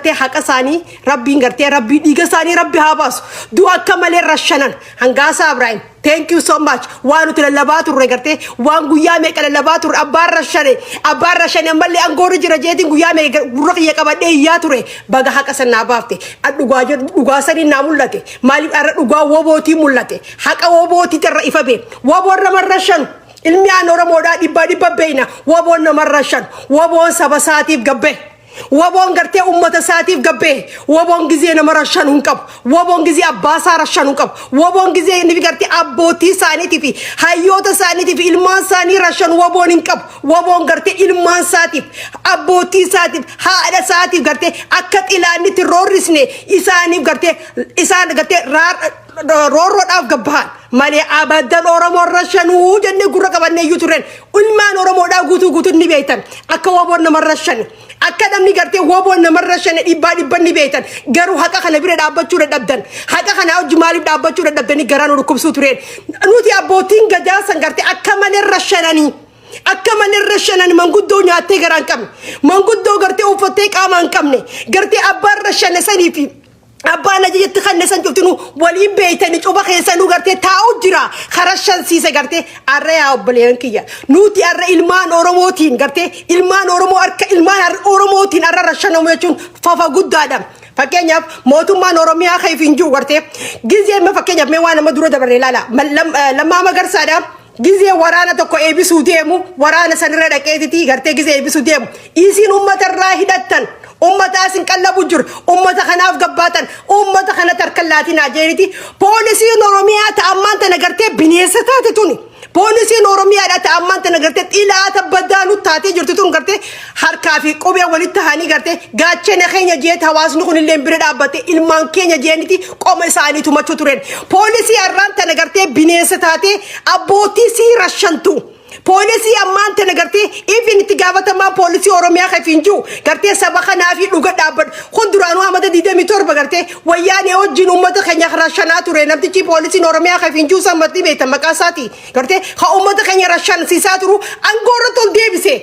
Gartee haqa isaanii Rabbiin gartee Rabbii dhiiga isaanii Rabbi haa baasu. Du'a akka malee rashanan. Hangaasaa Ibrahim, thank you so much. Waan nuti lallabaa turre, gartee waan guyyaa meeqa lallabaa turre, abbaan rashane, abbaan rashane ammallee angoorri jira jeetiin guyyaa meeqa gurra kiyya qabadhee iyyaa ture. Baga haqa san naa baafte. Dhugaa jedhu, dhugaa saniin naa mul'ate. Maaliif har'a dhugaa wobootii mul'ate? Haqa wobootii irra ifa bee. Woboon nama rashanu. Ilmi aan Oromoodhaa dhibbaa dhibba beeyna. Woboon nama rashan. Woboon saba isaatiif gabbee. Woboon gartee ummata isaatiif gabbee. Woboon gizee nama rashanuu hin qabu. Woboon gizee abbaa isaa rashanuu hin qabu. Woboon gizee inni gartee abbootii isaaniitii fi hayyoota isaaniitii fi ilmaan isaanii rashanu woboon hin qabu. Woboon gartee ilmaan isaatiif, abbootii isaatiif, haadha isaatiif gartee akka xilaanni itti roorrisne isaaniif gartee isaan gartee roorroodhaaf gabbahan malee abadan Oromoon rashanuu jennee gurra qabannee iyyuu turren. Ilmaan Oromoodhaa guutuu guutuu ni beektan akka woboon nama rashane. Akka namni gartee woboon nama rashane dhibbaa dhibban ni beektan. Garuu haqa kana bira dhaabbachuu dadhabdan. Haqa kana hojii maaliif dhaabbachuu dadhabdanii garaa nu dhukkubsuu tureen. Nuti abbootiin gadaa san gartee akka malee rashananii. Akka malee rashanan, manguddoo nyaattee garaa hin qabne. Manguddoo gartee uffattee qaama hin qabne. Gartee abbaan rashane sanii fi abbaan ajajatti kanne san cuftinu waliin beeytanii cuba keessanuu gartee taa'u jira kara shansiise gartee. Arra yaa obboleeyyan kiyya, nuti arra ilmaan Oromootiin gartee ilmaan Oromoo harka ilmaan Oromootiin arra rashanamu jechuun fafa guddaadha. Fakkeenyaaf, mootummaan Oromiyaa kan hin jiru gartee gizee amma fakkeenyaaf mee waan nama dura dabarre ilaala. Lammaa Magarsaadha. Gizee waraana tokko eebisuu deemu, waraana sanirra dhaqeetiti gartee gizee eebisuu deemu, isiin ummata irraa hidhattan, ummata asin qallabu jiru, ummata kanaaf gabbaatan, ummata kana tarkan laatinaa jeeriti. Poolisiin Oromiyaa ta'ammaan tana gartee bineensa taate tuni. Poolisiin Oromiyaadha ta'ammaan tana gartee xilaata badaa nu taatee jirtu tun gartee harkaa fi qubee walitti tahanii gartee gaachana keenya jeet hawaasni kun illee bira dhaabbate ilmaan keenya jeeniti qoma isaanii tumachuu tureen. Poolisii har'aan tana gartee bineensa taatee abbootii sii rashantu. Poolisii ammaan tana gartee ifin itti gaafatamaa poolisii Oromiyaa kan hin jiru gartee saba kanaa fi dhuga dhaabbadhu. Kun duraanuu amata 27 gartee wayyaanee wajjin uummata keenya rashanaa ture. Namtichi poolisiin Oromiyaa kan hin jiru sammatti beektan maqaa isaati. Gartee ha uummata keenya rashansiisaa turu aangoorra tol deebise.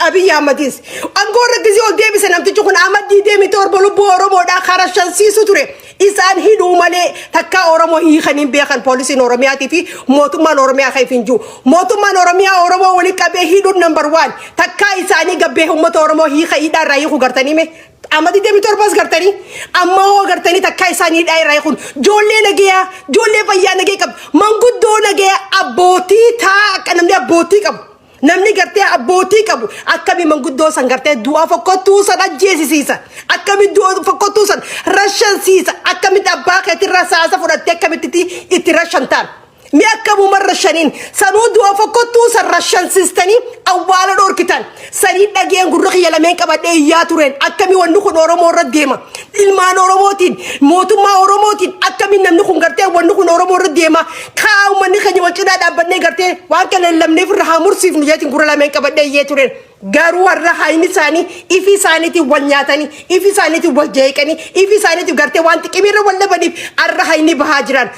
Abiyyi Ahmadis aangoorra gizee ol deebise, namtichi kun amma 27 lubbuu Oromoodhaa kan rashansiisu ture. Isaan hidhuu malee takkaa Oromoo hiikanii hin beekan poolisiin Oromiyaatii fi mootummaan Oromiyaa kan hin jiru. Mootummaan Oromiyaa Oromoo waliin qabee hidhuun number one. Takkaa isaanii gabbee uummata Oromoo hiika hidhaa irraa hiikuu gartanii mee? Amma 27s gartanii, amma hoo gartanii takkaa isaanii hidhaa irraa hiikuun ijoollee nagayaa, ijoollee fayyaa nagee qabdu, manguddoo nagayaa, abbootii taa akka namni abbootii qabu. Namni gartee abbootii qabu akkamii manguddoo san gartee du'a fokkottuu san ajjeesisiisa? Akkamii du'a fokkottuu san rashansiisa? Akkamitti abbaa keetirraa saasa fudhattee akkamitti itti rashantaan? Mi akkamuma rashaniin sanuu du'a fokkottuu san rashansiistanii awwaala dhorkitan? Sanii dhageen gurra kiyya lameen qabadhee iyyaa tureen. Akkamii wanni kun Oromoo irra deema? Ilmaan Oromootiin, mootummaa Oromootiin akkamiin namni kun gartee wanni kun Oromoo irra deema? Kaa uummanni keenya wal cinaa dhaabbannee gartee waan kana lallabneef irra haa mursiifnu jeetiin gurra lameen qabadhee iyyee tureen. Garuu warra hayni isaanii ifi isaaniitiin wal nyaatanii, ifi isaaniitiin wal jeeqanii, ifi isaaniitiin gartee waan xiqimirra wal dhabaniif arra hayni bahaa jiran.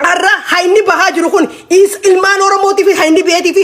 Har'a hayni bahaa jiru kun ilmaan Oromootii fi hayni biheetii fi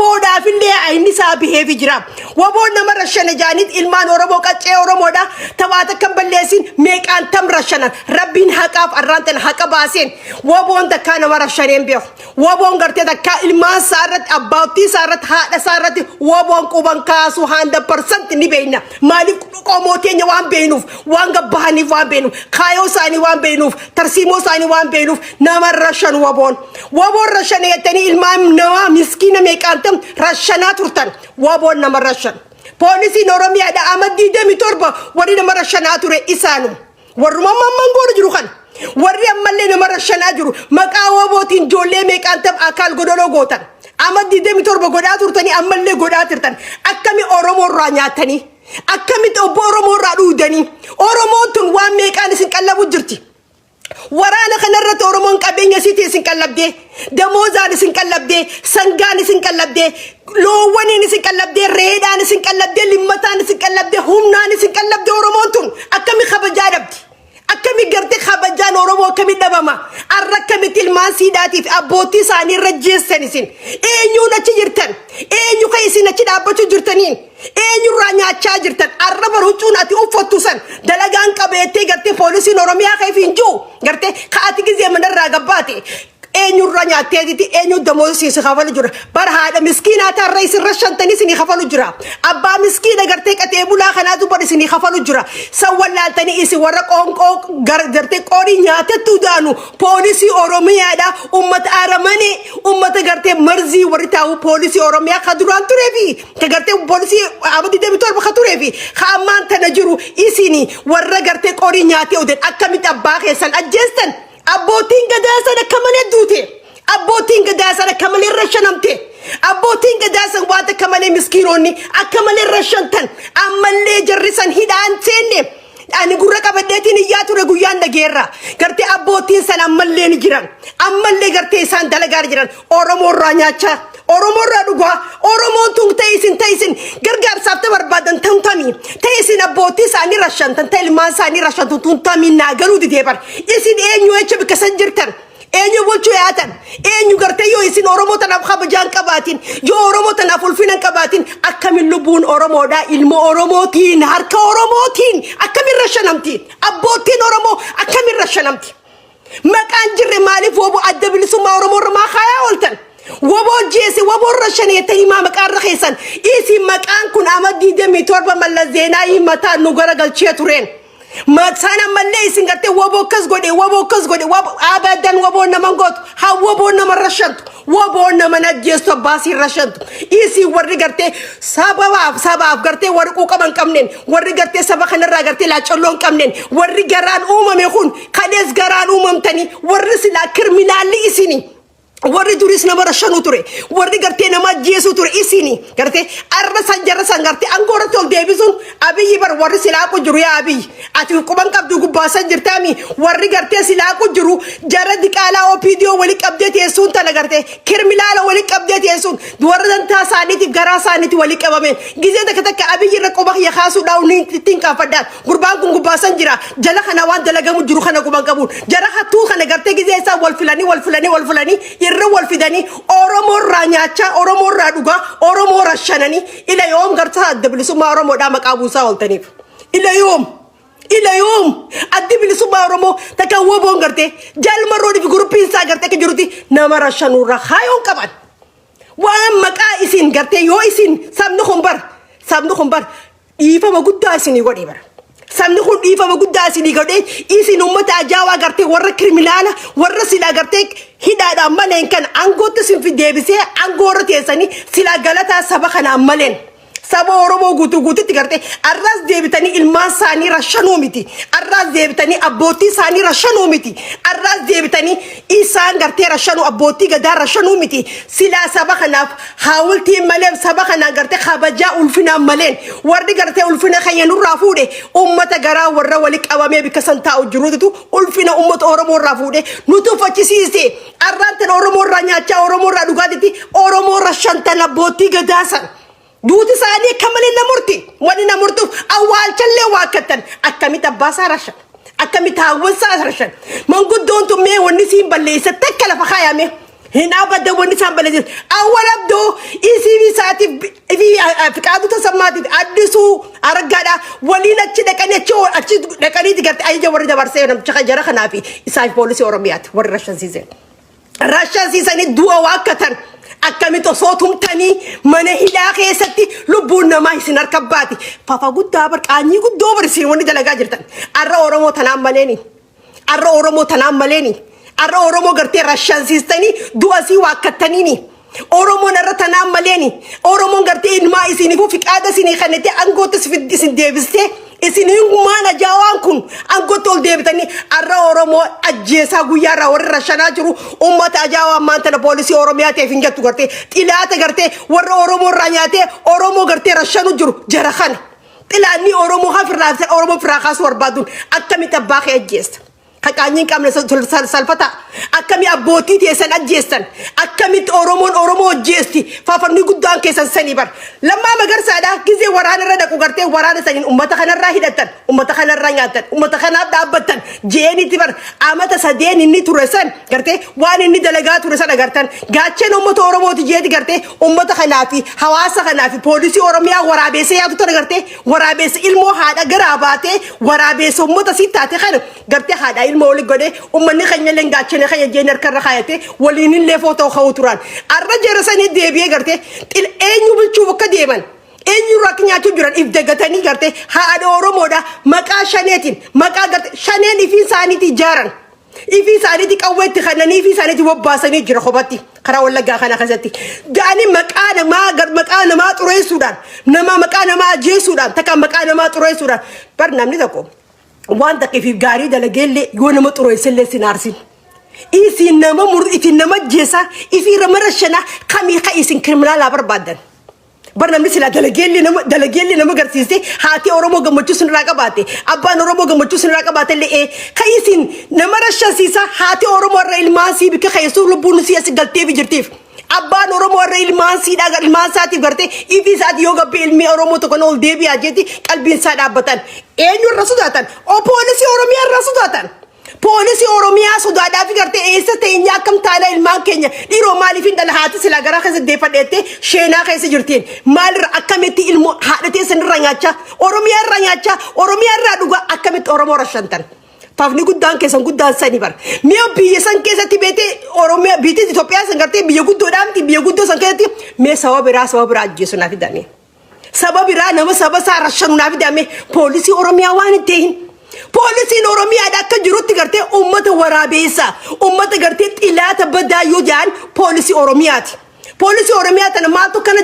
woboodhaafillee hayni isaa biheefi jira. Woboon nama rashane jaaniit ilmaan Oromoo qaccee Oromoodha. Taphaata kan balleessin meeqaan tam rashanan. Rabbiin haqaaf arraan tana haqa baaseen woboon takkaa nama rashaneen beeku. Woboon gartee takkaa ilmaan isaa irratti, abbootii isaa irratti, haadha isaa irratti woboon quban kaasuu 100% ni beekna. Maaliif? Qomoo teenya waan beeknuuf, waan gabbahaniif waan beeknuuf, kaayoo isaanii waan beeknuuf, tarsiimoo isaanii waan beeknuuf nama rashan woboon. Woboon rashane jettanii ilmaan namaa miskiina meeqaan tam rashanaa turtan. Woboon nama rashan. Poolisiin Oromiyaadha amma 27 warri nama rashanaa ture isaanu. Warruma ammaan goonu jiru kana. Warri ammallee nama rashanaa jiru maqaa wobootiin ijoollee meeqaan tam akaal godoloo gootan. Amma 27 godhaa turtanii ammallee godhaa turtan. Akkami Oromoo irraa nyaatanii? Akkamitti obbo Oromoo irraa dhuudanii? Oromoon tun waan meeqaan isin qallabu jirti. Waraana kanarratti Oromoon qabeenya isiitiin isin qallabdee, damoozaan isin qallabdee, sangaan isin qallabdee, loowwaniin isin qallabdee, reedhaan isin qallabdee, limmataan isin qallabdee, humnaan isin qallabdee. Oromoon tun akkami kabajaa dhabdi? Akkami gartee kabajaan Oromoo akkami dhabama? Arra akkamitti ilmaan siidhaatiif abbootii isaanii irra jeessan isin? Eenyuun achi jirtan? Eenyu kan isin achi dhaabbachuu jirtaniin? Eenyurraa nyaachaa jirtan? Arraba huccuun ati uffattu san dalagaan qabeettee gartee poolisiin Oromiyaa keef hin jiru gartee ka ati gizee manarraa gabbaate eenyurraa nyaatteetiti? Eenyu damoosii si kafalu jira? Bara haadha miskiinaa taarra isin rashantanii isinii kafalu jira. Abbaa miskiina gartee qatee bulaa kanaatu bar isinii kafalu jira. San wallaaltanii isin warra qoonqoo gartee qorii nyaatettu daanu poolisii Oromiyaadha. Ummata aramanii, ummata gartee marzii warri taa'u poolisii Oromiyaa ka duraan turee fi ka gartee poolisii amma 27 ka turee fi ka ammaan tana jiru, isini warra gartee qorii nyaatee oden akkamitti abbaa keessan ajjeestan? Abbootiin gadaa san akka malee duute. Abbootiin gadaa san akka malee rashanamte. Abbootiin gadaa san waan akka malee miskiinonni akka malee rashantan. Ammallee jarri san hidhaan seenne. Ani gurra qabadheetiin iyyaa ture guyyaan dhageerra. Gartee abbootiin san ammallee ni jiran. Ammallee gartee isaan dalagaa jiran. Oromoo irraa nyaachaa. Oromoo irraa dhugaa. Oromoon tun ta'e isin, ta'e isin gargaarsaaf ta barbaadan tumtamii. Ta'e isin abbootii isaanii rashantan, ta'e ilmaan isaanii rashantan tumtamii naa galuu didee bar. Isin eenyu jecha bikka san jirtan? Eenyu bulchuu yaatan? Eenyu gartee yoo isin Oromoo tanaaf kabajaan qabaatin, yoo Oromoo tanaaf ulfina hin qabaatin, akkamin lubbuun Oromoodhaa ilma Oromootiin harka Oromootiin akkamin rashanamti? Abbootiin Oromoo akkamin rashanamti? Maqaan jirre maaliif woboo Adda Bilisummaa Oromoo irra maa kaayaa ooltan? Woboo jeese, woboo irra shaneettanii maa maqaa irra keessan? Isin maqaan kun ama 27 Mallas Zeenaawii mataa nu garagalchee tureen. Maksaan ammallee isin gartee woboo akkas godhe, woboo akkas godhe, abadan woboo nama gootu, haa woboo nama rashantu, woboo nama ajjeestu, abbaasii rashantu. Isin warri gartee sabaaf gartee warri quuqama hin qabneen, warri gartee saba kanarraa gartee laacalloo hin qabneen, warri garaan uumame kun kalees garaan uumamtanii warri silaa criminalli isini. Warri duris nama rashanuu ture, warri gartee nama ajjeesuu ture isini. Gartee arra san jarra san gartee aangoo irratti ol deebisuun Abiyyi bar warri silaaqu jiru. Yaa Abiyyi, ati quban qabdu, gubbaa san jirtaami. Warri gartee silaaqu jiru jara diqaalaa OPDO wali qabdee teessuun tana, gartee criminala wali qabdee teessuun, warra dantaa isaaniitiif garaa isaaniitiif wali qabameen gizee takka takka Abiyyi irra quba kiyya kaasuudhaan ni ittiin kaafadhaan. Gurbaan kun gubbaa san jira, jala kana waan dalagamu jiru kana quban qabuun jara hattuu kana gartee gizee isaa wal filanii, wal filanii, wal filanii, irra wal fidanii Oromoo irraa nyaachaa, Oromoo irraa dhugaa, Oromoo rashananii ila yoom gartaa Adda Bilisummaa Oromoodhaa maqaa buusaa ooltaniif? Ila yoom, ila yoom Addi Bilisummaa Oromoo takka woboon gartee jalmarroodii fi guruppiin isaa gartee akka jirutti nama rashanuurra haayoon qaban? Waan maqaa isin gartee yoo isin sabni kun bar dhiifama guddaa isinii godhee bara. Sabni kun dhiifama guddaa isinii godhee, isin uummata ajaa'aa gartee warra criminala, warra silaa gartee hidhaadhaan maleen kan aangootti isin deebisee aangoo irra teessanii silaa galataa saba kanaan maleen. Saba Oromoo guutuu guututti gartee arraas deebitanii ilmaan isaanii rashanuu miti. Arraas deebitanii abbootii isaanii rashanuu miti. Arraas deebitanii isaan gartee rashanuu, abbootii gadaa rashanuu miti. Silaa saba kanaaf haawultiin malee, saba kanaan gartee kabajaa ulfinaan maleen, warri gartee ulfina keenya nurraa fuudhe ummata garaa warra wali qabamee bikka san taa'u jiruutu ulfina ummata Oromoo irraa fuudhe nu tuffachisiise. Arraan tan Oromoo irraa nyaachaa, Oromoo irraa dhugaatitti Oromoo rashantan abbootii gadaa san. Duuti isaanii akka malee na murti. Wanni na murtuuf awwaalchallee waakkattan. Akkamitti abbaa isaa rashan? Akkamitti haawwan isaa rashan? Manguddoon tun mee wanni siin balleessa takka lafa kaayame. Hin abadda wanni isaan balleessan. Awwal abdoo isii isaatiif fi Fiqaaduu Tasammaatiif Addisuu Araggaadha. Waliin achi dhaqanii, achi dhaqaniiti gartee ajaja warri dabarsee namicha jara kanaa fi isaaf poolisii Oromiyaati warri rashansiisan. Rashansiisanii du'a waakkatan. Akkamitti osoo tumtanii mana hidhaa keessatti lubbuun namaa isin harka baati? Fafa guddaa bar, qaanyii guddoo bar isin wanni dalagaa jirtan. Arra Oromoo tanaan maleeni. Arra Oromoo tanaan maleeni. Arra Oromoo gartee rashansiistanii du'a sii waakkattaniini. Oromoon arra tanaan maleeni. Oromoon gartee ilmaa isiniifuu fiqaada isinii kennitee aangootti isin deebistee, isin maan ajaa'aan kun aangootti ol deebitanii arra Oromoo ajjeesaa guyyaarraa warri rashanaa jiru ummata ajaa'aa ammaan tana poolisii Oromiyaa ta'eef hin jettu, gartee xilaata gartee warra Oromoo irraa nyaatee Oromoo gartee rashanu jiru jara kana. Xilaanni Oromoo kan firraa Oromoo firraa kaasuu barbaaduun akkamitti abbaa kee ajjeesta? Ka qaanyii hin qabne salfata. Akkamii abbootii teessan ajjeessan? Akkamitti Oromoon Oromoo ajjeesti? Faafanni guddaan keessan sanii bar. Lammaa Magarsaadha gizee waraana irra dhaqu gartee waraana saniin ummata kanarraa hidhattan, ummata kanarraa nyaattan, ummata kanaaf dhaabbattan jeenitti bar. Amata 3 inni ture san gartee waan inni dalagaa ture san agartan. Gaacheen ummata Oromooti jeeti gartee ummata kanaa fi hawaasa kanaa fi poolisii Oromiyaa waraabeessa yaatu tana gartee waraabeessa ilmoo haadha garaa baatee waraabeessa ummata sii taate kana gartee haadha ilmoo wali godhee ummanni keenya illee gaachana keenya jeen harka irra kaayatee waliin illee footoo ka'uu turan. Arra jara sanii deebi'ee gartee eenyu bulchuuf akka deeman, eenyu irraa akka nyaachuu jiran if dagatanii gartee haadha Oromoodha maqaa shaneetiin, maqaa gartee shaneen ifii isaaniitii ijaaran. Ifii isaaniitii qawwee itti kennanii ifii isaaniitii bobbaasanii jira kophatti karaa Wallaggaa kana keessatti. Ga'anii maqaa namaa maqaa namaa xureessuudhaan, nama maqaa namaa ajjeesuudhaan, takka maqaa namaa xureessuudhaan. Bar namni tokko waan takka ifiif gaarii dalageellee yoo nama xureessellee sin aarsin. Isin nama mur isin nama ajjeesaa, ifii nama rashanaa, kamii ka isin criminal barbaaddan? Bar namni silaa dalageellee nama garsiiste, haati Oromoo gammachuu sinirraa qabaate, abbaan Oromoo gammachuu sinirraa qabaate illee ka isin nama rashansiisa. Haati Oromoo irra ilmaan sii bikka keessuu lubbuun sii as galteef jirtiif. Abbaan Oromoo irra ilmaan siidhaa ilmaan isaatiif gartee ifii isaati yoo gabbee ilmi Oromoo tokko ol deebi'aa jetti qalbiin isaa dhaabbatan. Eenyu irra sodaatan? O poolisii Oromiyaa irra sodaatan. Poolisii Oromiyaa sodaadhaa fi gartee eessa teenyaa, akkam taana, ilmaan keenya dhiiroo maaliif hin dhala, haati silaa garaa keessa deeffadheettee sheenaa keessa jirtiin maalirra akkamitti ilmoo haadha teessan irraa nyaachaa, Oromiyaa irraa nyaachaa, Oromiyaa irraa dhugaa, akkamitti Oromoo rashantan? Faafni guddaan keessan guddaan sani bar. Mi'a biyya san keessatti beetee Oromiyaa biyya Itoophiyaa san gartee biyya guddoodhaa miti, biyya guddoo san keessatti mee saba biraa ajjeesu naa fidame. Saba biraa nama saba isaa rashanu naa fidame, poolisii Oromiyaa waan hin ta'in. Poolisiin Oromiyaadha akka jirutti gartee uummata waraabeessa, uummata gartee xilaata badaa yoo jedhan poolisii Oromiyaati. Poolisii Oromiyaa tana maaltu kana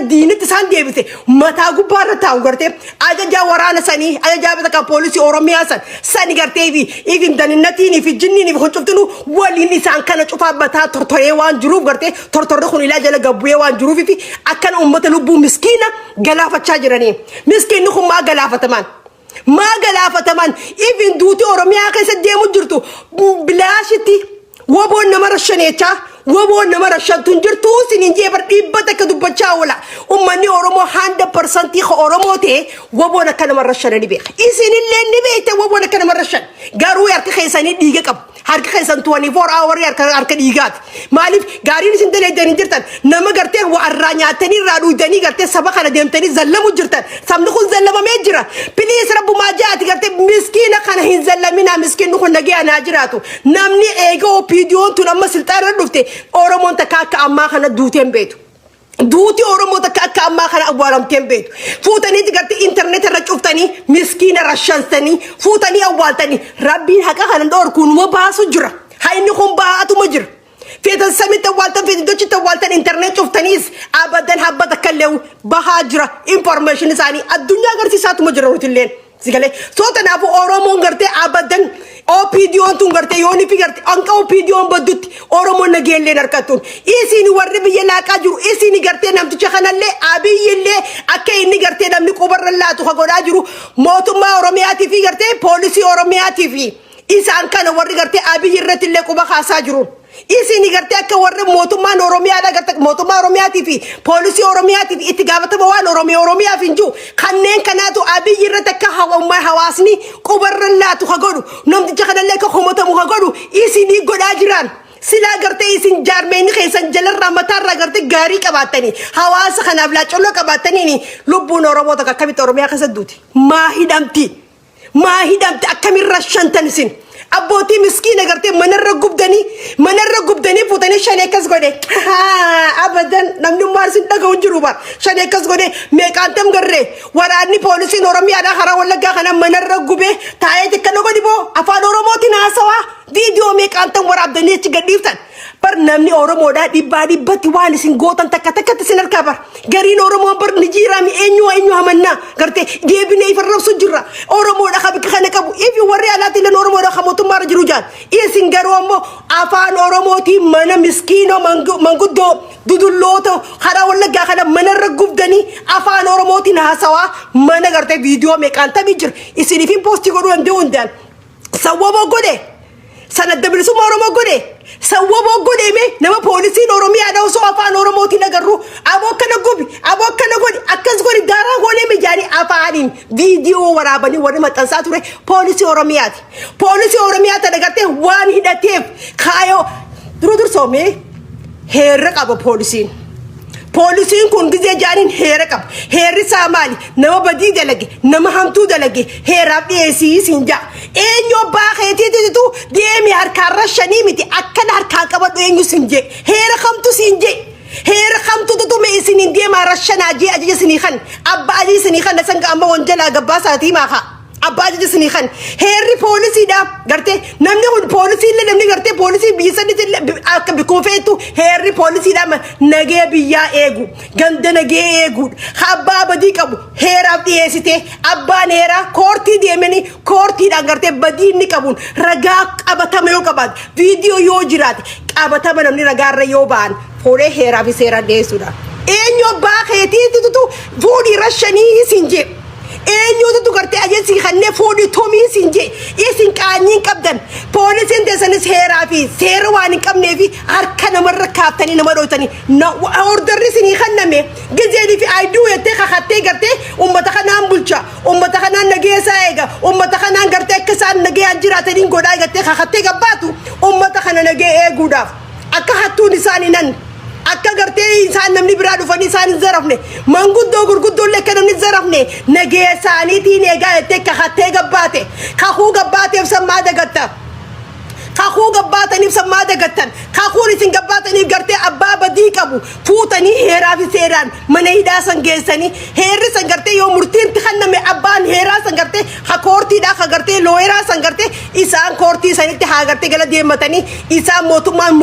diinitti isaan deebise? Mataa gubbaarra taa'u gartee ajajaa waraana sanii, ajajaa bata poolisii Oromiyaa san sani gartee fi ifin daninnatiin fi jinniin fi huccuftinuu waliin isaan kana cufaa mataa tortoree waan jiruuf, gartee tortorri kun ilaa jala gabbu'ee waan jiruuf fi akkana uummata lubbuu miskiina galaafachaa jiranii. Miskiinni kun maa galaafataman? Maa galaafataman? Ifin duuti Oromiyaa keessa deemu jirtu bilaashitti woboon nama rashaneechaa, woboon nama rashantu hin jirtu siniin jee bar 100 dubbachaa oola. Ummanni Oromoo 100% ka Oromoo ta'e woboon akka nama rashana ni beeka. Isinillee ni beekte woboon akka nama rashan. Garuu harka keessanii dhiiga qabu. Harka keessan 24 hour harka dhiigaati. Maaliif gaariin isin daleeddanii hin jirtan? Nama gartee waa irraa nyaatanii irraa dhuydanii gartee saba kana deemtanii zallamu jirtan. Sabni kun zallamamee jira. Please, rabbumaa jaati gartee miskiina kana hin zallaminaa, miskiinni kun nagaya naa jiraatu. Namni eega OPDO'n tun amma silxaana irra dhufte Oromoon takka akka ammaa kana duuteen beektu. Duuti Oromoo takka akka ammaa kana awwaalamtee hin beektu. Fuutanii gartee intarneet irra cuftanii miskiina rashansanii fuutanii awwaaltanii, rabbiin haqa kana dhorkuunuma baasu jira. Haa inni kun baatuma jira. Feetan samitti awwaaltan, feetan dochitti awwaaltan, intarneet cuftaniis abadan habba takka illee bahaa jira. Information isaanii addunyaa agarsiisaatuma jira nuti illeen. Sigalee soo kanaafuu Oromoon gartee abadan OPDO'n tun gartee yoonii fi gartee hanqa OPDO'n baddutti Oromoon nageelleen harkattuun. Isin warri biyya laaqaa jiru, isin gartee namticha kanallee Abiyyillee akka inni gartee namni qubarra laatu ka godhaa jiru mootummaa Oromiyaatii fi gartee poolisii Oromiyaatii fi isaan kana warri gartee Abiyyi irratti illee quba kaasaa jiru. Isin gartee akka warri mootummaan Oromiyaadha gartee mootummaa Oromiyaatii fi poolisii Oromiyaatii fi itti gaafatama waan Oromiyaa Oromiyaaf hin jiru kanneen kanaatu Abiyyi irratti akka hawaasni qubarra laatu ka godhu, namticha kanallee akka komatamu ka godhu isinii godhaa jiran. Silaa gartee isin jaarmeenni keessan jalarraa mataarraa gartee gaarii qabaattanii hawaasa kanaaf laacolloo qabaattaniin lubbuun Oromoo tokko akkamitti Oromiyaa keessa duuti? Maa hidhamti? Maa hidhamte? Akkamirra shantan isin abbootii miskiina gartee manarra gubdanii fuutanii shanee akkas godhe, abadan namni maal isin dhaga'u hin jiru bar. Shanee akkas godhe meeqaan tam garree waraanni poolisiin Oromiyaadhaa karaa Wallaggaa kana manarra gubee taa'ee xiqqana godhi boo afaan Oromootiin haasawaa viidiyoo meeqaan tam waraabdanii achi gadhiiftan bar. Namni Oromoodhaa dhibbaa dhibbatti waan isin gootan takka takkatti isin harkaa bar. Gariin Oromoon bar ni jiiraami, eenyu eenyu hamannaa gartee deebinee ifa rabsu jirra. Oromoodha ka bikka kana qabu ifi warri alaatti illee Oromoodha ka mootummaarra jiru jaan. Isin garuu ammoo afaan Oromootiin mana miskiinoo manguddoo dudulloota karaa Wallaggaa kana manarra gubdanii afaan Oromootiin haasawaa mana gartee viidiyoo meeqaan tamii jira. Isiniif hin post godhuu danda'u hundaan. Sawwaboo godhe. San Adda Bilisummaa Oromoo godhe, san WBO godheeme. Nama poolisiin Oromiyaadha osoo afaan Oromootiin agarru, aboo akkana gubi, aboo akkana godhi, akkas godhi, daaraa goonee mijaanii afaaniin viidiyoo waraabanii warri maxxansaa ture poolisii Oromiyaati. Poolisii Oromiyaa tana gartee waan hidhateef kaayoo dura dursoomee heerra qaba poolisiin. Poolisiin kun gizee jaaniin heera qaba. Heerri isaa maali? Nama badii dalage, nama hamtuu dalage heeraaf dhiyeessii siin ja'a. Eenyu abbaa keetiititu deemi harkaan rashanii miti, akkana harkaan qabadhu eenyu siin jee? Heera kamtu siin jee? Heera kamtu tutume isiniin deemaa rashanaa jee ajaja isinii kan? Abbaa ajaja isinii kan sanga amma wanjalaa gabbaasaatii maakaa. Abbaa ajaja isinii kan heerri poolisiidha. Gartee namni kun poolisiillee, namni gartee poolisii biyya sanitti akka bikkuma feetu, heerri poolisiidha nagee biyyaa eegu, ganda nagee eeguudha. Abbaa badii qabu heeraaf dhiyeessite, abbaan heeraa koortii deemanii koortiidhaan gartee badii inni qabuun ragaa qabatama yoo qabaate, viidiyoo yoo jiraate, qabatama namni ragaarra yoo ba'an fuudhee heeraa fi seeraan dhiyeessuudha. Eenyu abbaa keetiitu fuudhii rashanii isin jee? Eenyuutu gartee ajaja kannee fuudhii tumii isin jee? Isin qaanyii hin qabdan. Poolisiin teessanis heeraa fi seera waan hin qabnee fi harka namarra kaaftanii nama dhoytanii orderri isinii kenname gizeenii fi ayduu jettee kakattee gartee ummata kanaan bulcha, ummata kanaan nageessaa eega, ummata kanaan gartee akka isaan nagayaan jiraataniin godhaa jettee kakattee gabbaatu, ummata kana nagee eeguudhaaf akka hattuun isaanii nan akka gartee isaan namni biraa dhufanii isaan hin zarafne, manguddoo gurguddoollee akka namni hin zarafne nagee isaaniitiin eegaa jettee kakattee gabbaate, kakuu gabbaateef sammaa dagatta. Kakuu gabbaataniif sammaa dagattan. Kakuun isin gabbaataniif gartee abbaa badii qabu fuutanii heeraa fi seeraan mana hidhaa san geessanii, heerri san gartee yoo murtiin kenname, abbaan heeraa san gartee ha koortiidhaa ha gartee lawyeraa san gartee isaan koortii sanitti haa gartee gala deematanii isaan mootummaan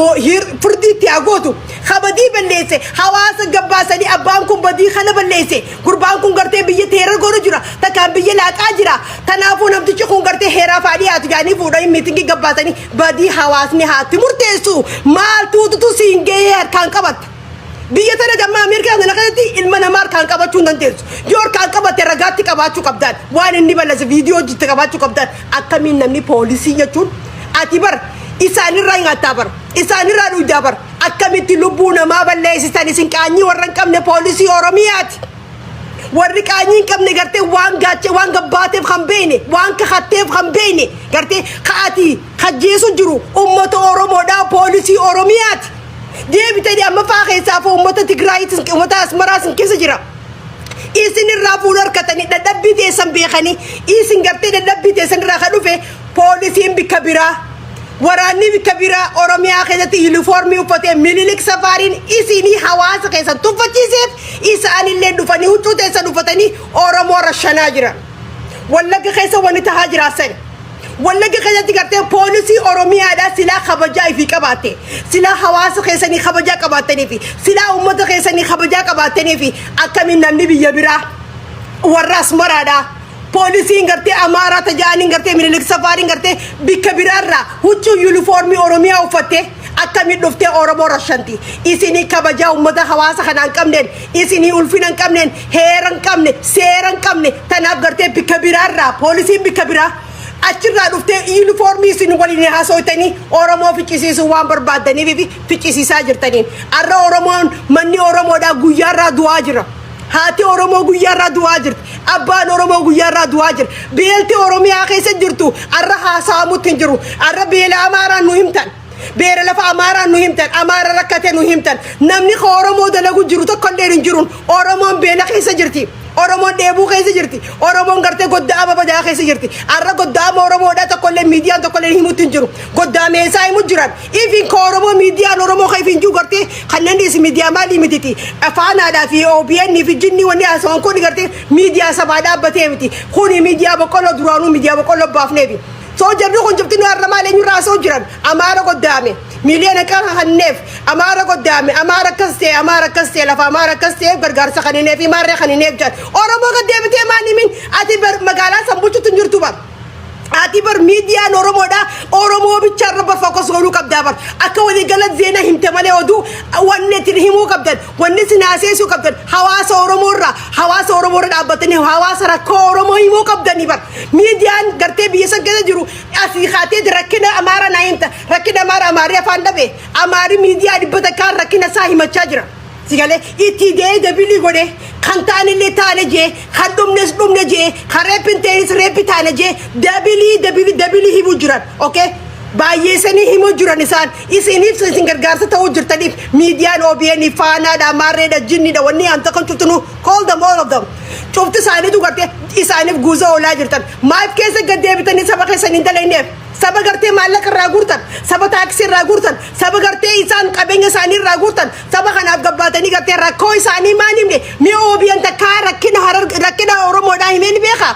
firdiitti haa gootu. Ha badii balleesse hawaasa gabbaasanii, abbaan kun badii kana balleesse, gurbaan kun gartee biyya teera godhu jira, takkaan biyya laaqaa jira, kanaafuu namtichi kun gartee heeraaf haa dhiyaatu jedhanii fuudhanii meetingii gabbaasanii badii hawaasni haatti murteessu. Maaltuututu siin gahee harkaan qabatta? Biyya tana gamma Ameerikaa kana keessatti ilma namaa harkaan qabachuu hin dandeessu. Yoo harkaan qabatte ragaatti qabaachuu qabdaan. Waan inni balleesse viidiyoo hojjette qabaachuu qabdaan. Akkamiin namni poolisii jechuun ati bar isaanirraa nyaattaa bar, isaanirraa dhugdaa bar, akkamitti lubbuu namaa balleessisan? Isin qaanyii warra hin qabne poolisii Oromiyaati. Warri qaanyii hin qabne gartee waan gaache, waan gabbaateef kan beekne, waan kakatteef kan beekne, gartee ka'ati kajjeesu jiru ummata Oromoodhaa poolisii Oromiyaati. Deebitanii amma faa keessaa fi ummata Tigraayitis, ummata Asmaraas keessa jira. Isin irraa fuula harkatanii dadhabbii teessan beekanii, isin gartee dadhabbii teessan irraa kan dhufe poolisiin bikka biraa, waraanni bikka biraa Oromiyaa keessatti yuunifoormii uffatee Minilik safaariin isinii hawaasa keessan tuffachiiseef isaanillee dhufanii huccuu teessan uffatanii Oromoo rashanaa jiran. Wallagga keessa wanni tahaa jiraasan. Wallagga keessatti gartee poolisii Oromiyaadhaa silaa kabajaa ifii qabaatte, silaa hawaasa keessanii kabajaa qabaattanii fi silaa uummata keessanii kabajaa qabaattanii fi akkamiin namni biyya biraa warra Asmaraadhaa, poolisiin gartee Amaaraa tajaajiliin gartee Minilik safaariin gartee bikka biraarraa huccuu yuunifoormii Oromiyaa uffattee akkamiin dhuftee Oromoo rashanti? Isinii kabajaa uummata hawaasa kanaa hin qabneen, isinii ulfina hin qabneen, heera hin qabne, seera hin qabne, tanaaf gartee bikka biraarraa poolisiin bikka biraa achirraa dhuftee yuunifoormii isin waliin haasofitanii Oromoo ficcisiisuu waan barbaaddaniif fi ficcisiisaa jirtaniin har'a Oromoon manni Oromoodhaa guyyaarraa du'aa jira. Haati Oromoo guyyaarraa du'aa jirti. Abbaan Oromoo guyyaarraa du'aa jira. Beelti Oromiyaa keessa jirtu har'a haasa'amutti hin jiru. Har'a beela Amaaraan nu himtan. Beela lafa Amaaraan nu himtan. Amaara rakkate nu himtan. Namni ka Oromoo dalagu jiru tokko illee hin jiru. Oromoon beela keessa jirti. Oromoon dheebuu keessa jirti. Oromoon gartee goddaama badaa keessa jirti. Har'a goddaama Oromoodhaa tokkollee miidiyaan tokkollee himutti hin jiru. Goddaama isaa himu jiran. Ifin ka Oromoo miidiyaan Oromoo ka ifin jiru gartee kanneen is miidiyaa maalii mititi. Faanaadhaa fi OBN fi jinni wanni haasawan kun gartee miidiyaa sabaa dhaabbatee miti. Kuni miidiyaa boqqolloo, duraanuu miidiyaa boqqolloo baafneefi. Soo jarri kun jifti nu har'a maal eenyurraa haasa'u jiran? Amaara goddaame. Miiliyoona qaba hanneef. Amaara goddaame. Amaara akkas ta'e, Amaara akkas ta'e, lafa Amaara akkas ta'eef gargaarsa kanineef maarree kanineef jedhan. Oromoo gad deebitee maal himin? Ati magaalaa san bulchutti hin jirtu bar. Ati bar miidiyaan Oromoodha. Oromoo bicha irra bar focus godhuu qabdaa bar. Akka waliigala zeenaa himte malee oduu wanni itti himuu qabdan, wanni isin haaseessuu qabdan hawaasa Oromoo irraa, hawaasa Oromoo irra dhaabbatanii hawaasa rakkoo Oromoo himuu qabdanii bar. Miidiyaan gartee biyya san keessa jiru asii kaatee rakkina Amaara naa himta. Rakkina Amaara, Amaarri afaan dhabe. Amaarri miidiyaa 100n rakkina isaa himachaa jira. Sigalee itti dee dabilii godhe, kan ta'anillee taane jee, kan dhumnes dhumne jee, kan reeppiin ta'enis reeppi taane jee, dabilii dabilii dabilii himuu jiran. Okay? Baay'eessanii himuu jiran isaan. Isiniif isin gargaarsa ta'uu jirtaniif miidiyaan OBN, Faanaadha, Maarreedha, Jinniidha, wanni anta kan cuftinu, call them, all of them. Cufti isaaniitu gartee isaaniif guuza oolaa jirtan. Maaf keessa gad deebitanii saba keessan hin dalayneef? Saba gartee maallaqa irraa guurtan, saba taaksii irraa guurtan, saba gartee isaan qabeenya isaanii irraa guurtan, saba kanaaf gabbaatanii gartee rakkoo isaanii maan himne? Mi'a OBN takkaa rakkina Harar, rakkina Oromoodhaa himee ni beekaa?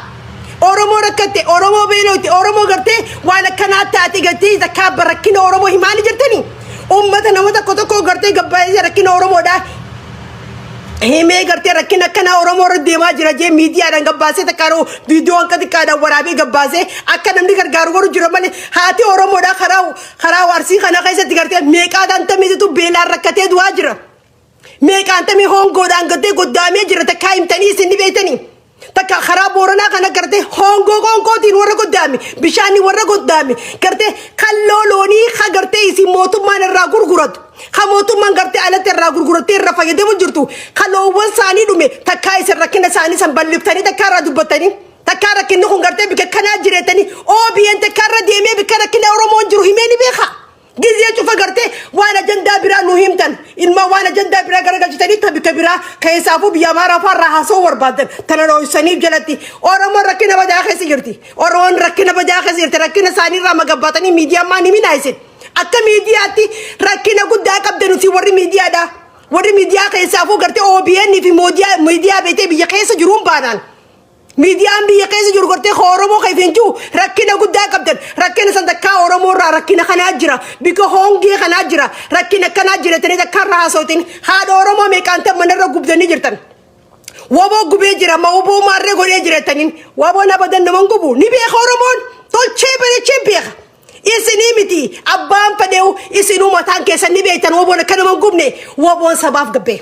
Oromoo rakkatte, Oromoo beelootti, Oromoo gartee waan akkanaa taate gartee takkaa rakkina Oromoo himaani jirtanii? Uummata nama tokko tokko gartee gabbaatee rakkina Oromoodhaa himee, gartee rakkina akkanaa Oromoo irra deemaa jira jee miidiyaadhaan gabbaasee, takkaan viidiyoo akka xiqqaadhaan waraabee gabbaasee akka namni gargaaru godhu jira malee, haati Oromoodhaa karaa Arsii kana keessatti gartee meeqaataan tamiitu beelaan rakkatee du'aa jira. Meeqaan tamii hongoodhaan gartee goddaamee jira, takkaa himtanii isin ni beektanii? Takka karaa Booranaa kana gartee hongoo qoonqootiin warra goddaame, bishaanni warra goddaame, gartee kalloo loonii ka gartee isin mootummaan irraa gurguratu, ka mootummaan gartee alatti irraa gurgurattee irra fayyadamu jirtu, kaloowwan isaanii dhume, takkaa isin rakkina isaanii san bal'iftanii takkaa irraa dubbattanii, takkaa rakkinni kun gartee bika kanaa jireetanii, OBN takkaa irra deemee bika rakkina Oromoon jiru himee ni beeka? Gizee cufa gartee waan ajandaa biraa nu himtan, ilma waan ajandaa biraa garagalchitanii ta bika biraa keessaafuu biyya Amaaraa fa'aa irraa haasa'uu barbaadan tana dhooysaniif jalatti. Oromoon rakkina badaa keessa jirti. Oromoon rakkina badaa keessa jirti. Rakkina isaanii irraa magabbaatanii miidiyaa maan himinaa isin? Akka miidiyaatti rakkina guddaa qabda nuti warri miidiyaadha. Warri miidiyaa keessaafuu gartee OBN fi miidiyaa beetee biyya keessa jiruun baanaan. Miidiyaan biyya keessa jiru gartee Oromoo kan hin jiru rakkina guddaa qabdan. Rakkina san takkaa Oromoo irraa rakkina kanaa jira. Bika hongee kanaa jira. Rakkina kanaa jira tanii takkaa irraa haasawtin. Haadha Oromoo meeqaan ta'an manarra gubdanii jirtan. Waboo gubee jira, ma waboo maarree godhee jira taniin. Waboon abadan naman gubu. Ni beeka Oromoon. Tolchee bareechee beeka. Isinii miti, abbaan fedheewu isinuu mataan keessan ni beektan waboon akka naman gubne. Waboon sabaaf gabbee.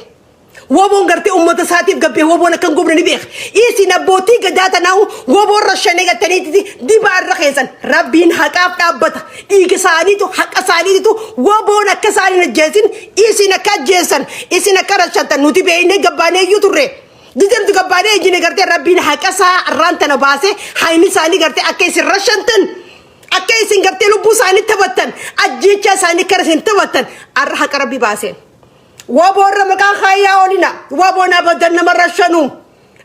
Woboon gartee uummata isaatiif gabbee, woboon akka hin gubne ni beeka. Isin abbootii gadaa tanaa woboon rashanee gattaniiti dibaa irra keessan. Rabbiin haqaaf dhaabbata. Dhiiga isaaniitu, haqa isaaniitu, woboon akka isaan hin ajjeesin, isin akka ajjeessan, isin akka rashantan nuti beeknee gabbaanee iyyuu turre. Gizemtu gabbaanee ejjine, gartee Rabbiin haqa isaa irraan tana baasee hayni isaanii gartee akka isin rashantan, akka isin gartee lubbuu isaanii taphattan, ajjeechaa isaanii akka isin taphattan arra haqa Rabbi baaseen. Waboorra maqaan kaayyaa oolina. Waboon abadan nama rashanu.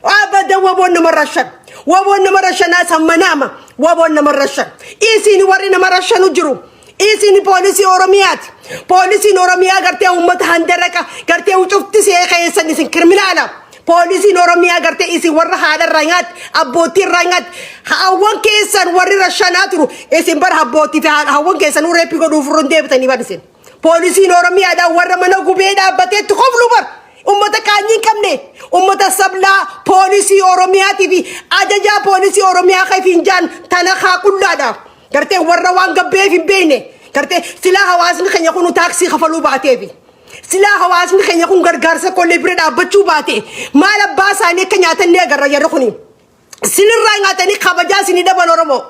Abadan waboon nama rashan. Waboon nama rashanaa sammanaama. Waboon nama rashan. Isin warri nama rashanu jiru. Isin poolisii Oromiyaati. Poolisiin Oromiyaa gartee uummata handaraqa gartee cufti see keessan isin criminal. Poolisiin Oromiyaa gartee isin warra haadha irraa nyaatti, abbootii irraa nyaatti, haawwan keessan warri rashanaa turu. Isin bara abbootii fi haawwan keessan rape godhuuf irra deebitanii bar isin. Poolisiin Oromiyaadhaan warra mana gubee dhaabbateetti koflu bar. Uummata qaanyii hin qabne, uummata sablaa, poolisii Oromiyaatii fi ajajaa poolisii Oromiyaa kan finjaan tana haa qullaadha. Gartee warra waan gabbeef hin beekne, gartee silaa hawaasni keenya kun taaksii kafaluu baateefi. Silaa hawaasni keenya kun gargaarsa kollee bira dhaabbachuu baate, maal abbaa isaanii akka nyaatan ni agarra jarri kuni. Isinirraa nyaatanii kabajaa isinii dhaban Oromoo.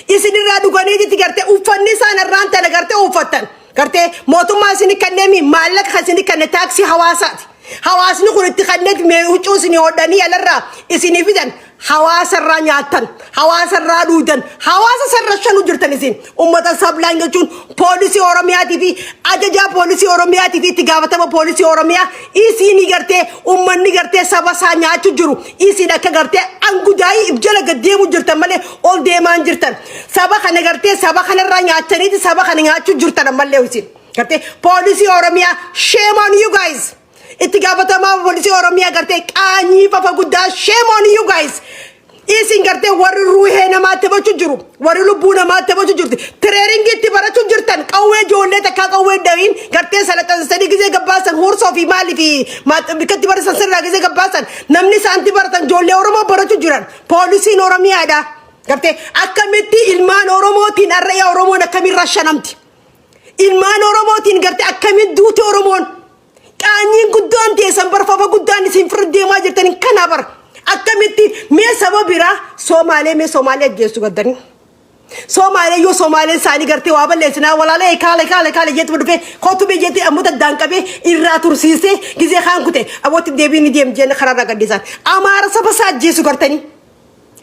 Isinirraa dhuganiititti gartee uffanni isaan irraan tana gartee uffattan. Gartee mootummaa isinii kenneemi, maallaqa kan isinii kenne taaksii hawaasaati. Hawaasni kun itti kenneet mee huccuu isinii hodhanii alarraa isinii fidan, hawaasarraa nyaattan, hawaasarraa dhuudan, hawaasa sarara shanu jirtan isin. Uummata sablaan jechuun poolisii Oromiyaatii fi ajajaa poolisii Oromiyaatii fi itti gaafatama poolisii Oromiyaa isinii gartee uummanni gartee saba isaa nyaachuu jiru. Isin akka gartee angudaayii if jala gad deemu jirtan malee ol deemaan jirtan. Saba kana gartee saba kanarraa nyaachaniiti saba kana nyaachuu jirtan ammallee isin. Gartee poolisii Oromiyaa, shame on you guys. Itti gaafatamaa poolisii Oromiyaa gartee qaanyii fafa guddaa, shame on you guys. Isin gartee warri ruuhee namaa taphachuu jiru, warri lubbuu namaa taphachuu jirtu, training itti barachuu jirtan, qawwee ijoollee takkaa qawwee dhahiin gartee salaxansanii gizee gabbaasan, huursoo fi maalii fi bikkatti baratan sirraa gizee gabbaasan, namni isaanti baratan ijoollee Oromoo barachuu jiran poolisiin Oromiyaadha. Gartee akkamitti ilmaan Oromootiin har'a Oromoon akkamiin rashanamti? Ilmaan Oromootiin gartee akkamiin duute Oromoon? Qaanyiin guddaan teessan barfafa guddaan isin firra deemaa jirtaniin kana bara. Akkamitti mee saba biraa Soomaalee, mee Soomaalee ajjeessu gaddanii? Soomaalee yoo Soomaaleen isaanii gartee waa balleessinaa walaalee kaale kaale kaale jeetti dhufee kootu bee jeetti ammoo daddaan qabee irraa tursiisee gizee kaan kute abbootti deebiin ni deem jeen karaarraa gadhiisan. Amaara saba isaa ajjeesu gartanii.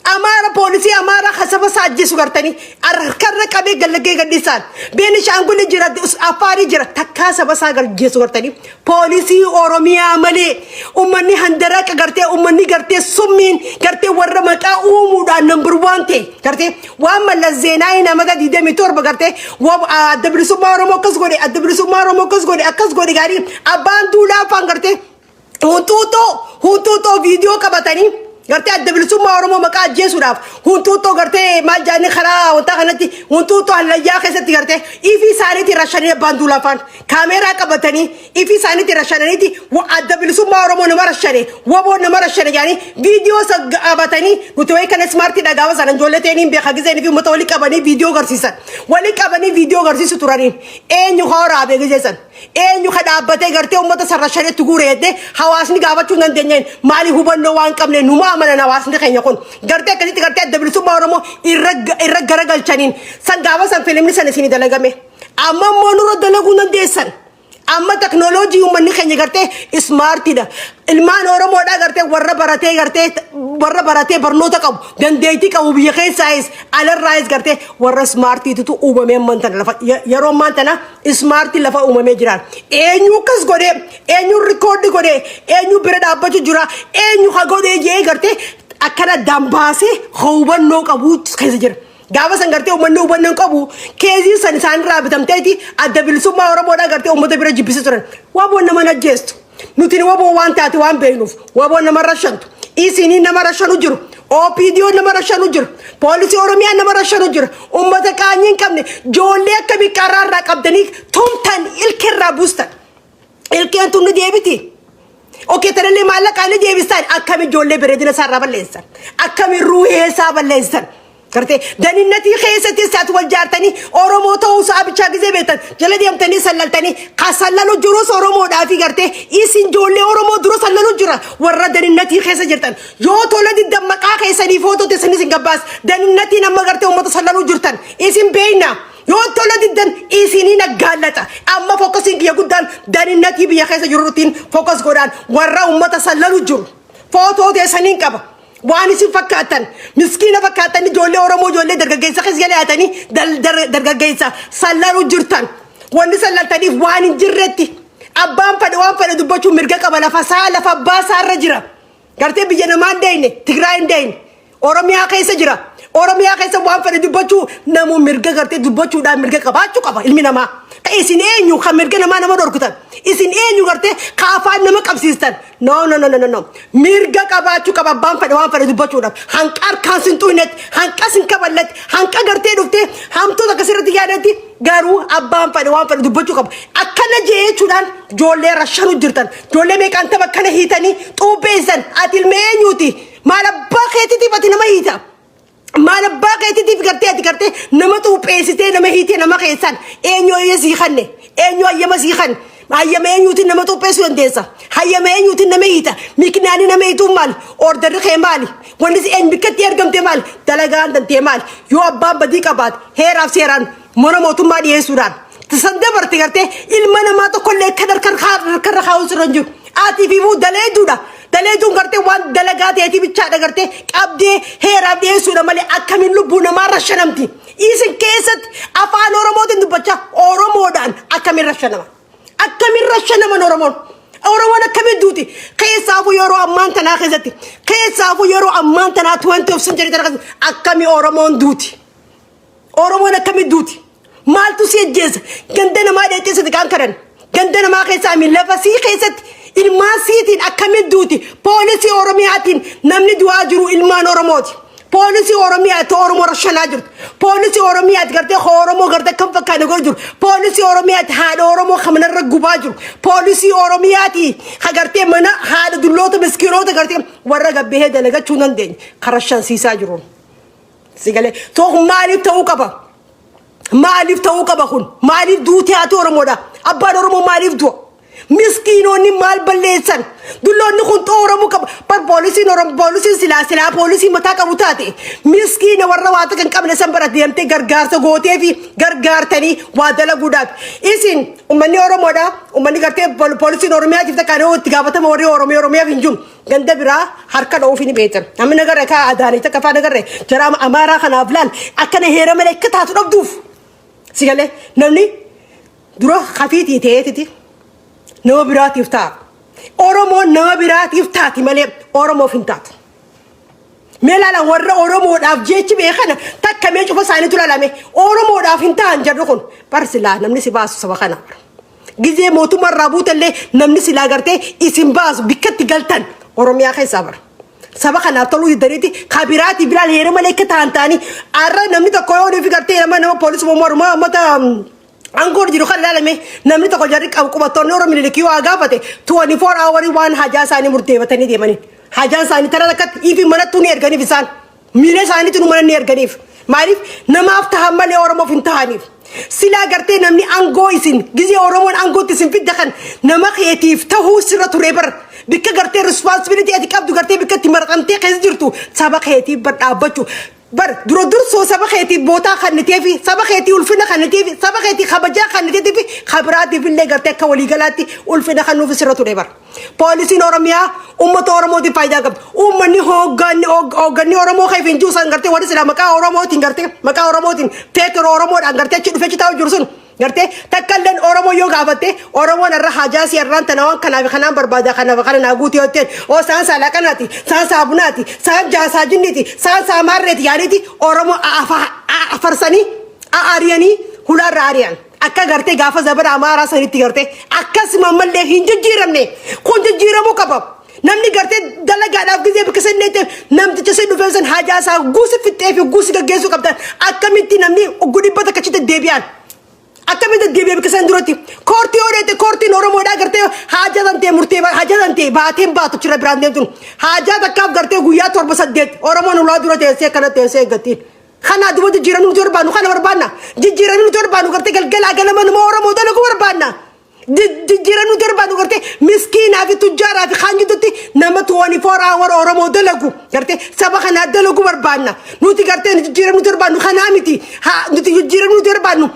Amaara, poolisii Amaaraa kan saba isaa ajjeesu gartanii harkarra qabee gallagee gadhiisaan. Beenishaangulli jira, Affaarii jira, takkaa saba isaa ajjeesu gartanii. Poolisii Oromiyaa malee uummanni handaraqa gartee, uummanni gartee summiin gartee warra maqaa uumuudhaan number one ta'e gartee waan Mallas Zeenaawii namoota 27 gartee Adda Bilisummaa Oromoo akkas godhe, Adda Bilisummaa Oromoo akkas godhe, akkas godhe gaarii Abbaan Duulaa afaan gartee huntuuxoo huntuuxoo viidiyoo qabatanii gartee Adda Bilisummaa Oromoo maqaa ajjeesuudhaaf huntuuxoo gartee maal jaanii karaa wanta kanatti huntuuxoo hallayyaa keessatti gartee ifi isaaniitiin rashanii, Abbaan Duulaa afaan kaameeraa qabatanii ifi isaaniitiin rashananiiti Adda Bilisummaa Oromoo nama rashane, WBO nama rashane jaanii viidiyoo qabatanii. Nuti wayii kana smartiidha gaafa sana ijoollee ta'anii beeka gizeen fi uummata walii qabanii viidiyoo agarsiisan, walii qabanii viidiyoo agarsiisu turaniin. Eenyu horaabee gizee san? Eenyu ka dhaabbatee gartee uummata san rashanetti guure jettee hawaasni gaafachuu hin dandeenyeen? Maaliif? Hubannoo waan qabne numa amanan. Hawaasni keenya kun gartee akkasitti gartee Adda Bilisummaa Oromoo irra garagalchaniin san gaafa san filimni san isinii dalagame. Amma immoo nurra dalaguu dandeessan. Amma teknooloojii uummanni keenya gartee smartiidha. Ilmaan Oromoodhaa gartee warra baratee, gartee warra baratee barnoota qabu, dandeettii qabu, biyya keessaayis alarraayis gartee warra smartiitutu uumamee ammaan tana lafa yeroo ammaan tana smartii lafa uumamee jiraan. Eenyu akkas godhee, eenyu record godhee, eenyu bira dhaabbachuu jira, eenyu ha godhee jee gartee akkana dambaasee hubannoo qabu keessa jira. Gaafa san gartee uummanni hubannoo hin qabu keezii san isaanirraa bitamteeti Adda Bilisummaa Oromoodhaa gartee uummata bira jibbisee turan. WBOn nama ajjeestu. Nuti WBO waan taate waan beeknuuf WBOn nama rashantu. Isinii nama rashanu jiru. OPDO nama rashanu jiru. Poolisii Oromiyaa nama rashanu jiru. Uummata qaanyii hin qabne ijoollee akka biqqaarraa irraa qabdanii tumtan, ilkeerraa buustan. Ilkeen tun ni deebiti. Okay, tanallee maallaqaan ni deebistan. Akkami ijoollee bareedina isaarraa balleessan? Akkami ruuhee isaa balleessan? Gartee daninnatii keessatti isaati wal jaartanii Oromoo ta'uu isaa bichaa gizee beektan jala deemtanii sallaltanii ka sallalu jirus Oromoodhaa fi gartee isin ijoollee Oromoo dura sallalu jira. Warra daninnatii keessa jirtan, yoo tola diddan maqaa keessanii footoo teessanis hin gabbaas. Daninnatiin amma gartee uummata sallaluu jirtan isin beekna. Yoo tola diddan isinii naggaallata. Amma focusiin kiyya guddaan daninnatii biyya keessa jiruutiin focus godhaan warra uummata sallalu jiru footoo teessaniin qaba. Waan isin fakkaattan miskiina fakkaattan, ijoollee Oromoo, ijoollee dargaggeessa keessa jalaatanii dargaggeessa sallaluu jirtan. Wanni sallaltaniif waan hin jirretti. Abbaan fedhe waan fedhe dubbachuu mirga qaba. Lafa isaa, lafa abbaa isaa irra jira. Gartee biyya namaa hin deeyne, Tigraay hin deeyne, Oromiyaa keessa jira. Oromiyaa keessa waan fedhe dubbachuu namuu mirga gartee dubbachuudhaan mirga qabaachuu qaba ilmi namaa. Isin eenyu kan mirga namaa nama dhorkutan? Isin eenyu gartee ka afaan nama qabsiistan? No, no, no, no, no, no. Mirga qabaachuu qaba abbaan fedhe waan fedhe dubbachuudhaaf. Hanqa harkaan sin xuynetti, hanqa sin kaballetti, hanqa gartee dhuftee hamtuuta akkasirratti yaadatti, garuu abbaan fedhe waan fedhe dubbachuu qaba. Akkana jee jechuudhaan ijoollee rashanuu jirtan. Ijoollee meeqaan tapha akkana hiitanii xuubbeessan. Ati ilma eenyuuti? Maal abbaa keetiitiif ati nama hiita? Maal abbaa keetiitiif gartee ati gartee nama xuupheessitee nama hiitee nama keessan? Eenyu ayya sii kanne? Eenyu hayyama sii kanne? Hayyama eenyuutiin nama xuupheessuu dandeessa? Hayyama eenyuutiin nama hiita? Miknaani nama hiituun maali? Orderri kee maali? Wanni si eenyu bikkatti ergamte maali? Dalagaan tantee maali? Yoo abbaan badii qabaate heeraaf seeraan mana mootummaa dhiyeessuudhaan san dabarte gartee ilma namaa tokkollee kan harkarra kaa'uun sirra hin jiru. Ati fi daleeduudha. Daleeduun gartee waan dalagaa ta'eeti bichaadha gartee qabdee heeraaf dhiyeessuudha malee akkamiin lubbuu namaa rashanamti? Isin keessatti afaan Oromootiin dubbachaa Oromoodhaan akkamiin rashanama? Akkamiin rashanaman Oromoon? Oromoon akkamiin duuti? Keessaafuu yeroo ammaan tanaa keessatti, keessaafuu yeroo ammaan tanaa 20 of century tana keessatti akkamii Oromoon duuti? Oromoon akkamiin duuti? Maaltu si ajjeesa? Ganda namaa dheexxisati kaan kanan. Ganda namaa keessaa mi lafa sii keessatti ilmaan siitiin akkamiin duuti? Poolisii Oromiyaatiin namni du'aa jiru ilmaan Oromooti. Poolisii Oromiyaatti Oromoo rashanaa jirtu. Poolisii Oromiyaatti gartee Oromoo gartee kan fakkaate godhu jiru. Poolisii Oromiyaatti haadha Oromoo kan manarra gubaa jiru. Poolisii Oromiyaatti ha gartee mana haadha dulloota miskiinota gartee warra gabbahee dalagachuu hin dandeenye kan rashansiisaa jiru. Si galee tokko maaliif ta'uu qaba? Maaliif ta'uu qaba kun? Maaliif duutee haati Oromoodha? Abbaan Oromoo maaliif du'a? Miskiinonni maal balleessan? Dulloonni kun xooramuu qaba. Bar poolisiin Oromoo, poolisiin silaa poolisii mataa qabu taate, miskiina warra waa takka hin qabne san bara deemtee gargaarsa gootee fi gargaartanii waa dalaguudhaaf. Isin uummanni Oromoodha. Uummanni gartee poolisiin Oromiyaatiif takka itti gaafatama warri Oromiyaa Oromiyaaf hin jiru. Ganda biraa harka dha'uuf ni beektan. Namni nagarre kaa adaanii takka faa nagarre jara Amaaraa kanaaf laal akkana heera malee akka taatu dhabduuf. Si galee namni dura hafiitii ta'eetiti nama biraatiif ta'a. Oromoon nama biraatiif taati malee Oromoof hin taatu. Mee laala, warra Oromoodhaaf jechi beekana takka mee cufa isaaniitu laalame. Oromoodhaaf hin ta'an jarri kun. Bar silaa namni si baasu saba kana. Gizee mootummaa irraa buutallee namni silaa gartee isin baasu bikkatti galtan Oromiyaa keessaa bara. Saba kanaaf toluu diddaniiti kabiraati bilaan heera malee akka ta'an ta'anii har'a namni tokko yoo nufi gartee nama poolisii mormaa uummata aangoon jiru kan ilaalame, namni tokko jarri qabu qubattoonni Oromoo Minilikii waa gaafate, 24 hourii waan hajaa isaanii murteeffatanii deemanii. Hajaan isaanii tara takkatti ifi manattuu ni erganiif, isaan miila isaaniitu mana ni erganiif. Maaliif? Namaaf tahan malee Oromoof hin tahaniif. Silaa gartee namni aangoo isin gizee Oromoon aangootti isin fidda kan nama keetiif tahuu sirra ture bar. Bikka gartee responsibility ati qabdu, gartee bikka itti maraxamtee keessa jirtu, saba keetiif bar dhaabbachuu. Bar dura dursoo saba keetiif bootaa kanniteefi, saba keetii ulfina kanniteefi, saba keetii kabajaa kanniteefi, kabiraatiif illee gartee akka waliigalaatti ulfina kennuuf sirra ture bar. Poolisiin Oromiyaa uummata Oromootiif faayidaa qabdi. Uummanni hoogganni Oromoo keef hin jiru san gartee warri silaa maqaa Oromootiin gartee maqaa Oromootiin feekir Oromoodhaan gartee achi dhufee achi taa'u jiru sun gartee takka illeen Oromoo yoo gaafatte, Oromoon irra hajaa si irraan tana waan kanaaf kanaan barbaada, kanaaf kana naa guutuu yoo ta'e, oo saan saalaqanaati, saan saabunaati, saan jaasaajinniiti, saan saamaarreeti yaaniiti Oromoo afarsanii ari'anii hulaarra ari'an. Akka gartee gaafa zabana Amaaraa sanitti gartee akkasuma ammallee hin jijjiiramne. Kun jijjiiramuu qaba. Namni gartee dalagaadhaaf gizee bakka san ta'e namticha sin dhufee san hajaa isaa guusi fixxee fi guusi gaggeessuu qabdan. Akkamitti namni 100 achitti deddeebi'an? Akkamitti deddeebi'e bakka san duratti? Koortii yoo dheete, koortiin Oromoodhaa gartee haajaa tantee murtee haajaa tantee baateen baatu chirra biraan deemtun. Haajaa takkaaf gartee guyyaa torba saddeet Oromoon ulaa dura teessee akkana teessee eeggattiin. Kana duba jijjiiramni nuti barbaannu kana barbaanna. Jijjiiramni nuti barbaannu gartee galgalaa ganama nama Oromoo dalagu barbaanna. Jijjiiramni nuti barbaannu gartee miskiinaa fi tujjaaraa fi kaan gidduutti nama 24 hour Oromoo dalagu gartee saba kanaa dalagu barbaanna. Nuti gartee jijjiiramni nuti barbaannu kanaa miti. Nuti jijjiiramni nuti barbaannu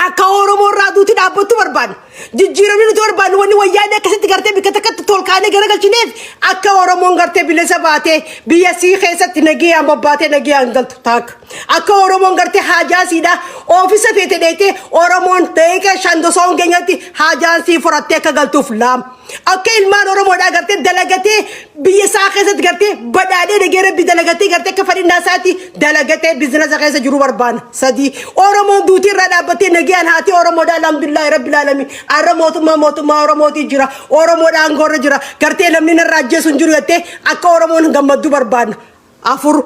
akka Oromoo irraa duuti dhaabbattu barbaanna. Jijjiiramni nuti barbaannu, wanni wayyaanee akkasitti gartee bikka takkatti tolkaanee garagalchineef, akka Oromoon gartee bilisa baatee biyya sii keessatti nagayaan bobbaatee nagayaan galtu taakka. Akka Oromoon gartee haajaa siidhaa oofisa feete dheetee Oromoon daqiiqa 5 osoo hin geenyetti haajaan sii furattee akka galtuuf laam. Akka ilmaan Oromoodhaa gartee dalagatee biyya isaa keessatti gartee badhaadhee nagee rabbi dalagatee gartee akka fedhinnaa isaatti dalagatee businessa keessa jiru barbaana. Sadii, Oromoon duutii irraa dhaabbattee nagayaan haati Oromoodhaa alhamdulillahi rabbil alamin. Har'a mootummaa Oromootii jira. Oromoodhaan aangoorra jira. Gartee namni narraa ajjeesu hin jiru jettee akka Oromoon gammaddu barbaanna. Afur.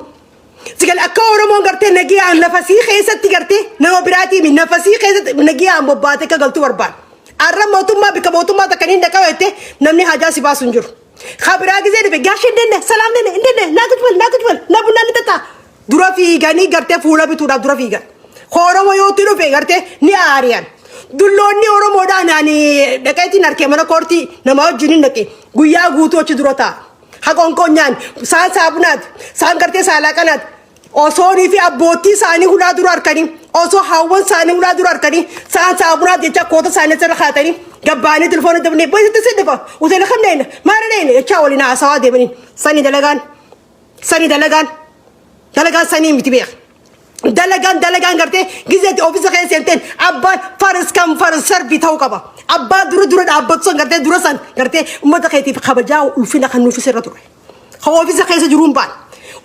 Sigal akka Oromoon gartee nagayaan nafasii keessatti gartee nama biraatii nafasii keessatti nagayaan bobbaatee akka galtu barbaada. Har'a mootummaa bikka mootummaa takka hin dhaqaa jettee namni hajaa si baasu hin jiru. Kabiraa gisee dhufe, gaashee hin salaam hin denne, naa kutu naa kutu na bunaa ni tataa. Dura fiiganii gartee fuula bituudhaaf dura fiigan. Oromoo yoo itti dhufe gartee ni aariyan. Dulloonni Oromoodhaan ani dhaqeetiin harkee mana koortii nama wajjin hin dhaqe, guyyaa guutuu achi dura taa'a. Haqonqonyaan saan saabunaati, saan gartee saalaaqanaati. Osoonii fi abboottii isaanii hulaa dura harkanii, osoo hawwan isaanii hulaa dura harkanii, saan saabunaati jecha koota isaanii asirra kaatanii gabbaanii telefoona dabnee boyisitti si dhufa uteela kamneena maara dheena jechaa waliin haasawaa deemanii. Sani dalagaan, sani dalagaan, dalagaan sanii miti beeka. Dalagaan gartee gizeetti ofiisa keessa seenteen abbaan first come first serve ta'uu qaba. Abbaa dura dura dhaabbatu san gartee dura san gartee uummata keetiif kabajaa ulfina kan nuufis irra ture. Kan ofiisa keessa jiruun baan.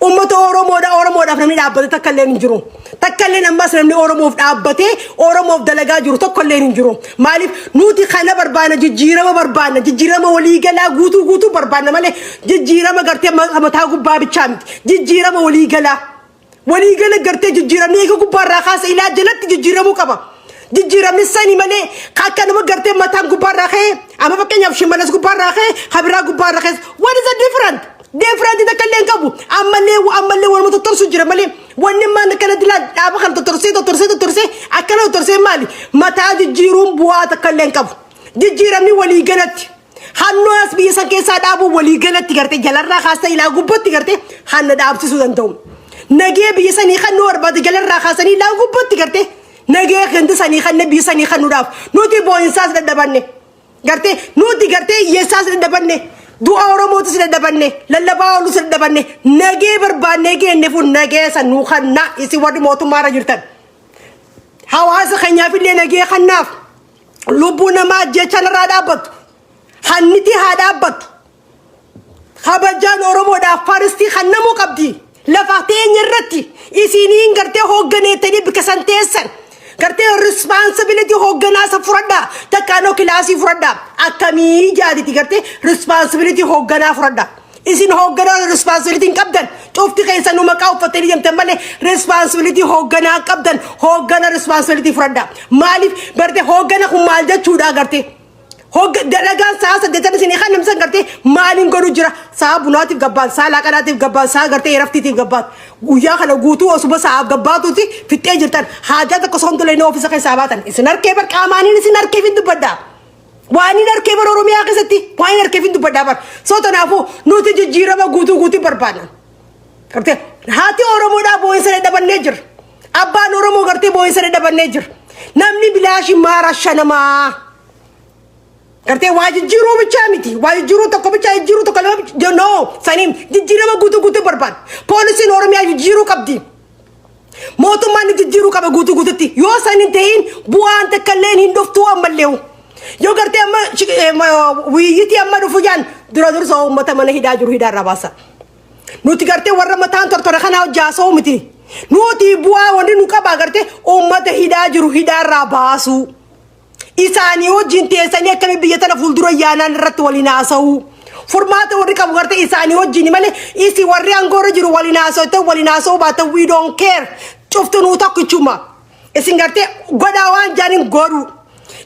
Uummata Oromoodhaaf namni dhaabbate takka illee hin jiru. Takka illee ammas namni Oromoof dhaabbatee Oromoof dalagaa jiru tokko illee hin jiru. Maaliif? Nuti kana barbaanna, jijjiirama barbaanna, jijjiirama waliigalaa guutuu guutuu barbaanna malee jijjiirama gartee mataa gubbaa bichaa miti. Jijjiirama waliigalaa. Waliigala gartee jijjiiramni eega gubbaarraa kaasa ilaa jalatti jijjiiramuu qaba. Jijjiiramni sani malee akka nama gartee mataan gubbaarraa ka'ee, amma fakkeenyaaf Shimalas gubbaarraa ka'ee Habiraa gubbaarraa ka'ee, what is the different? Different takka illee hin qabu. Ammallee ammallee waluma tottorsu jira malee Wanni ammaan akkanatti laal dhaaba kana tottorsee tottorsee tottorsee akkana tottorsee maali? Mataa jijjiiruun bu'aa takka illee hin qabu. Jijjiiramni walii galatti. Hannoo as biyya san keessaa dhaabuu walii galatti gartee jalarraa kaasanii ilaa gubbatti gartee hanna dhaabsisuu danda'u. Nagee biyya sanii kan nu barbaadu jalarraa kaasanii ilaa gubbatti gartee nagee ganda sanii kan biyya sanii kan nuudhaaf nuti boo'insaas dadhabanne. Gartee nuti gartee hiyyeessaas dadhabanne, du'a Oromootis dadhabanne, lallabaa oolus dadhabanne, nagee barbaannee geenne fun nagee san nuu kannaa isin warri mootummaarra jirtan. Hawaasa keenyaaf illee nagee kannaaf lubbuu namaa ajjechaan irraa dhaabbattu. Hanniti haa dhaabbattu. Kabajaan Oromoodhaaf faaristii kannamuu qabdi. Lafa teenya irratti isiniin gartee hoogganeettanii bika san teessan. Gartee responsibility hoogganaa isa fudhadhaa. Takkaanoo kilaasii fudhadhaa. Akkamii jaaditi gartee responsibility hoogganaa fudhadhaa. Isin hoogganaa responsibility hin qabdan. Cufti keessanuu maqaa uffattanii deemtan malee responsibility hoogganaa qabdan. Hooggana responsibility fudhadhaa. Maaliif gartee hooggana kun maal jechuudha gartee? Dalagaan sa'a 8 isinii kan namsan gartee maaliin godhu jira? Sa'a bunaatiif gabbaan, sa'a laaqanaatiif gabbaan, sa'a gartee raftiitiif gabbaan. Guyyaa kana guutuu osuma sa'aaf gabbaatuuti fixxee jirtan. Haajaa tokko osoo hin tolee ofiisa keessaa baatan. Isin harkee bar qaamaaniin isin harkee fin dubbaddaa. Waan hin harkee bar Oromiyaa keessatti waan hin harkee fin dubbaddaa bar. So kanaafuu nuti jijjiirama guutuu guutuu barbaadna. Gartee haati Oromoodhaa boo'insa dadhabannee jira. Abbaan Oromoo gartee boo'insa dadhabannee jira. Namni bilaashii maara shanamaa. Gartee waa jijjiiruu bichaa miti. Waa jijjiiruu tokko bichaa, jijjiiruu tokko lama bichaa, no, saniin jijjiirama guutuu guutuu barbaada. Poolisiin Oromiyaa jijjiiruu qabdi. Mootummaan jijjiiruu qaba guutuu guututti. Yoo san hin ta'in bu'aan takka illee hin dhuftuu ammallee. Yoo gartee amma wiyyitii amma dhufu jaan dura dursa uummata mana hidhaa jiru hidhaa irraa baasa. Nuti gartee warra mataan tortora kanaa hojjaasoo miti. Nuti bu'aa wanni nu qaba gartee uummata hidhaa jiru hidhaa irraa baasuu. Isaanii wajjin teessanii akkamii biyya tana fuuldura yaanaan irratti waliin haasa'uu. Furmaata warri qabu gartee isaanii wajjin malee isi warri aangoorra jiru waliin haasa'u, waliin haasa'uu baatan, we don't care. Cuftu nuu tokkichuma. Isin gartee godhaa waan jaanin godhu.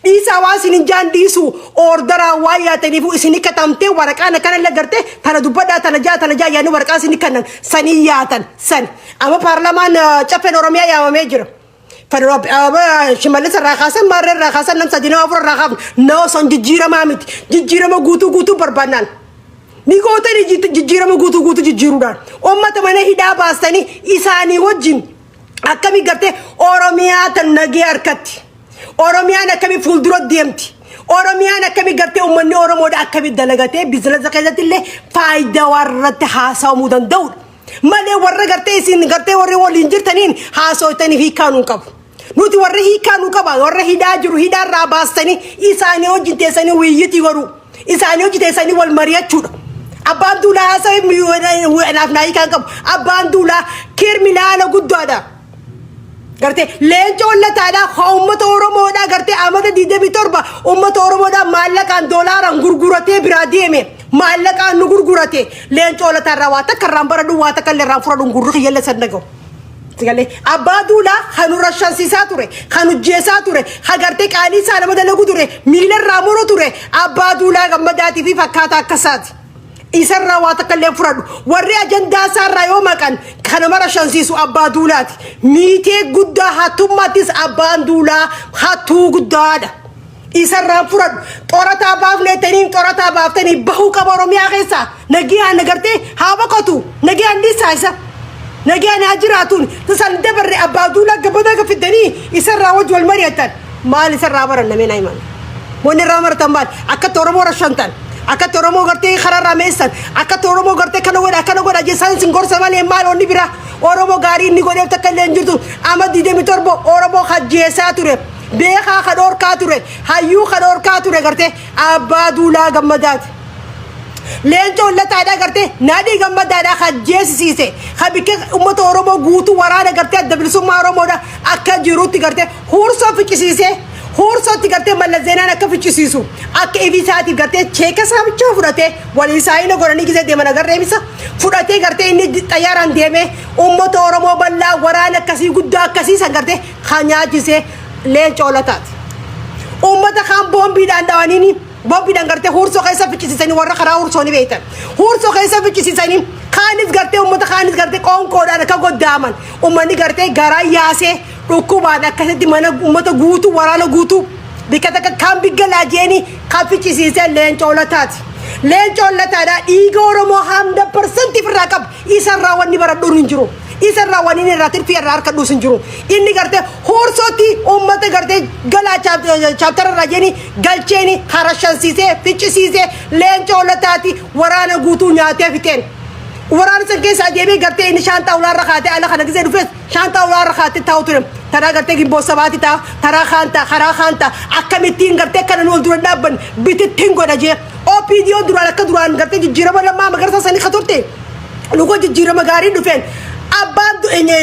Dhiisaa waan isin hin jaan dhiisu orderaa waan yaataniif isin katamtee waraqaan akkana illee gartee tana dubbadhaa, tana jaa, tana jaa yaanii waraqaa isin kennan sanii yaatan san. Amma paarlamaan caffeen Oromiyaa yaamamee jira. Shimallis irraa kaasan, Maarree irraa kaasan, nam sadii, nama afur irraa kaafne nama son jijjiiramaa miti. Jijjiirama guutuu guutuu barbaannaan. Ni gootanii jijjiirama guutuu guutuu jijjiiruudhaan uummata mana hidhaa baastanii isaanii wajjin akkamii gartee Oromiyaa tan nagee harkatti. Oromiyaan akkamii fuuldura deemti. Oromiyaan akkamii gartee uummanni Oromoodha akkamii dalagatee businessa keessatti illee faayidaa warratti haasa'amuu danda'udha. Malee warra gartee isin gartee warri waliin jirtaniin haasawtanii hiikaa nuun qabu. Nuti warri hiikaa nu qaba warra hidhaa jiru hidhaarraa baastanii isaanii wajjin teessanii wiyyitii godhu. Isaanii wajjin teessanii wal mari'achuudha. Abbaan Duulaa haasawee naaf naa hiikaa hin qabu. Abbaan Duulaa criminala guddaadha. Gartee Leencoo Lataadhaa haa uummata Oromoodhaa gartee amata 27 uummata Oromoodhaa maallaqaan doolaaraan gurguratee biraa deeme, maallaqaan nu gurgurate. Leencoo Lataarraa waa takka irraan baradhu, waa takka illee irraan fudhadhu, gurri kiyyallee san dhaga'u. Sigalee Abbaa Duulaa kan nu rashansiisaa ture, kan hojjeessaa ture, kan gartee qaalii isaa nama dalagu ture, miila irraa muru ture, Abbaa Duulaa Gammadaatii fi fakkaataa akkasaati. Isarraa waa takka illee fudhadhu. Warri ajandaa isaarraa yoo maqan kan nama rashansiisu Abbaa Duulaati. Miitee guddaa hattummaattis Abbaan Duulaa hattuu guddaadha. Isarraan fudhadhu. Xorataa baafneetanii xorataa baaftanii bahuu qaba Oromiyaa keessaa. Nagiyaan agartee haa boqotu. Nagiyaan dhiisaa isa. Nagiyaan haa jiraatuun. San dabarre Abbaa Duulaa Gammadaa fiddanii isarraa wajji wal mari'atan. Maal isarraa baran nameen himan? Wanni irraa maratan maal? Akkatti Oromoo rashantan. Akkatti Oromoo gartee kararraa meessan. Akkatti Oromoo gartee kana godha, akkana godha jessaan isin gorsa malee maal wanni biraa? Oromoo gaarii inni godheef takka illee hin jirtu. Amma 27 Oromoo hajjeessaa ture. Beekaa ka dhoorkaa ture. Hayyuu ka dhoorkaa ture gartee Abbaa Duulaa Gammadaati. Leencoo Lataadhaa gartee Nadhii Gammadaadhaa hajjeesisiise. Ka bikke uummata Oromoo guutuu waraana gartee Adda Bilisummaa Oromoodha akka jirutti gartee Huursoo ficcisiisee, Huursootti gartee Mallas Zeenaan akka ficcisiisu akka ifi isaatiif gartee cheeka isaa bichaa fudhatee waliin saayina godhanii gisee deeman agarree misa fudhatee gartee inni xayyaaraan deemee uummata Oromoo bal'aa waraana akkasii guddaa akkasii san gartee kan nyaachisee Leencoo Lataati. Uummata kaan boombiidhaan dhawaniini boombiidhaan gartee Huursoo keessa ficcisiisanii, warra karaa Huursoo ni beektan. Huursoo keessa ficcisiisanii Kaanis gartee uummata kaanis gartee qoonqoodhaan akka goddaaman, uummanni gartee garaa yaasee dhukkubaan akkasitti mana uummata guutuu, waraana guutuu bikka takka kaambii galaa jeeni kan ficcisiisee Leencoo Lataati. Leencoo Lataadhaa dhiiga Oromoo 100% ofirraa qaba. Isarraa wanni baradhuun hin jiru. Isarraa wanni inni irraa tirfii irraa harkadhuus hin jiru. Inni gartee Huursootti uummata gartee galaa chapter irraa jeeni galcheeni harashansiisee ficcisiisee Leencoo Lataati waraana guutuu nyaatee fixeen. Waraana san keessaa deemee gartee inni shaantaa ulaarra kaatee ala kana gisee dhufes shaantaa ulaarra kaatee taa'u ture. Taraa gartee Gimboo Sabaati ta'a, taraa kaan ta'a, karaa kaan ta'a. Akkamittiin gartee kana nu ol dura dhaabban bitittiin godha jee. OPDO duraan akka duraan gartee jijjiirama Lammaa Magarsaa sanii ka turte. Dhugoo jijjiirama gaarii dhufeen abbaan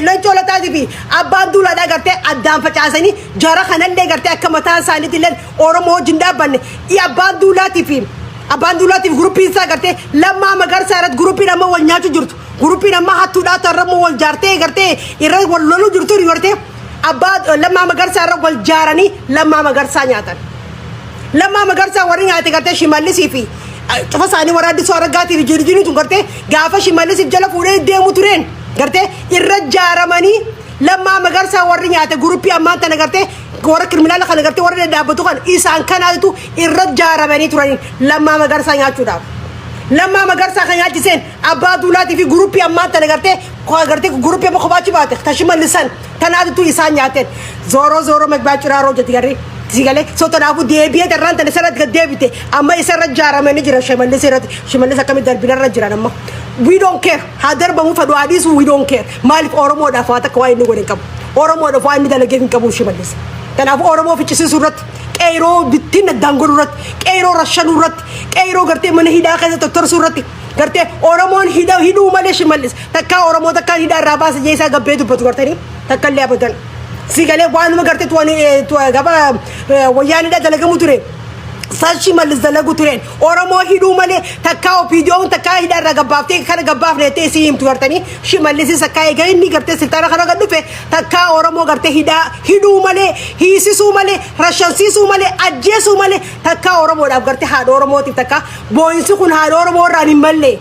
Leencoo Lataatii fi Abbaan Duulaadhaa gartee addaan facaasanii jara kanallee gartee akka mataan isaaniitti illee Oromoo wajjin dhaabbanne. Abbaan Duulaatii fi Abbaan Duulaatiif groupiin isaa gartee Lammaa Magarsaa irratti groupiin amma wal nyaachuu jirtu. Groupiin amma hattuudhaa tarrammoo wal jaartee gartee irra wal loluu jirtu gartee abbaa Lammaa Magarsaa irra wal jaaranii Lammaa Magarsaa nyaatan. Lammaa Magarsaa warri nyaate gartee Shimallisii fi cufa isaanii warra Addisuu Araggaatii fi Jirjinii tun gartee gaafa Shimallisiif jala fuudhee deemu tureen gartee irra jaaramanii Lammaa Magarsaa warri nyaate groupii ammaan tana gartee warra criminala kana gartee warra dhaabbatu kan isaan kanaatu irra jaaramanii turanii Lammaa Magarsaa nyaachuudhaaf. Lammaa Magarsaa kan nyaachiseen Abbaa Duulaatii fi groupii ammaan tana gartee groupii amma kophaa baate ta Shimallisan tanaatu isaan nyaateen ዞሮ ዞሮ መግቢያ ጭራሮ jetti garri si galee. So kanaafuu deebi'ee darraan tana isarratti gad deebite amma isarra jaaramanii jira Shimallis irratti. Shimallis akkamitti darbinarra jiran amma we don't care. Haa darbamuu fedhu haa dhiisu, we don't care. Maaliif? Oromoodhaaf waa takka waa inni godhe hin qabu. Oromoodhaaf waa inni dalagee hin qabu Shimallis. Kanaafuu Oromoo ficcisiisuu irratti, qeeroo bittiin addaan godhuu irratti, qeeroo rashanuu irratti, qeeroo gartee mana hidhaa keessa tottorsuu irratti, gartee Oromoon hidha hidhuu malee Shimallis takkaa Oromoo takkaan hidhaa irraa baasa jee isaa gabbee dubbatu gartanii takka illee abadan. Si galee? Waanuma gartee tuwani gaba wayyaanidha dalagamu ture. San Shimallis dalagu tureen Oromoo hidhuu malee takkaa OPDOn takkaa hidhaa irraa gabbaaftee kana gabbaafne jettee isii himtu gartanii. Shimallisis takkaa egaa inni gartee silxaana kana gad dhufe takkaa Oromoo gartee hidhaa hidhuu malee, hiisisuu malee, rashansiisuu malee, ajjeesuu malee takkaa Oromoodhaaf gartee haadha Oromootiif takkaa boo'insi kun haadha Oromoo irraan hin malle.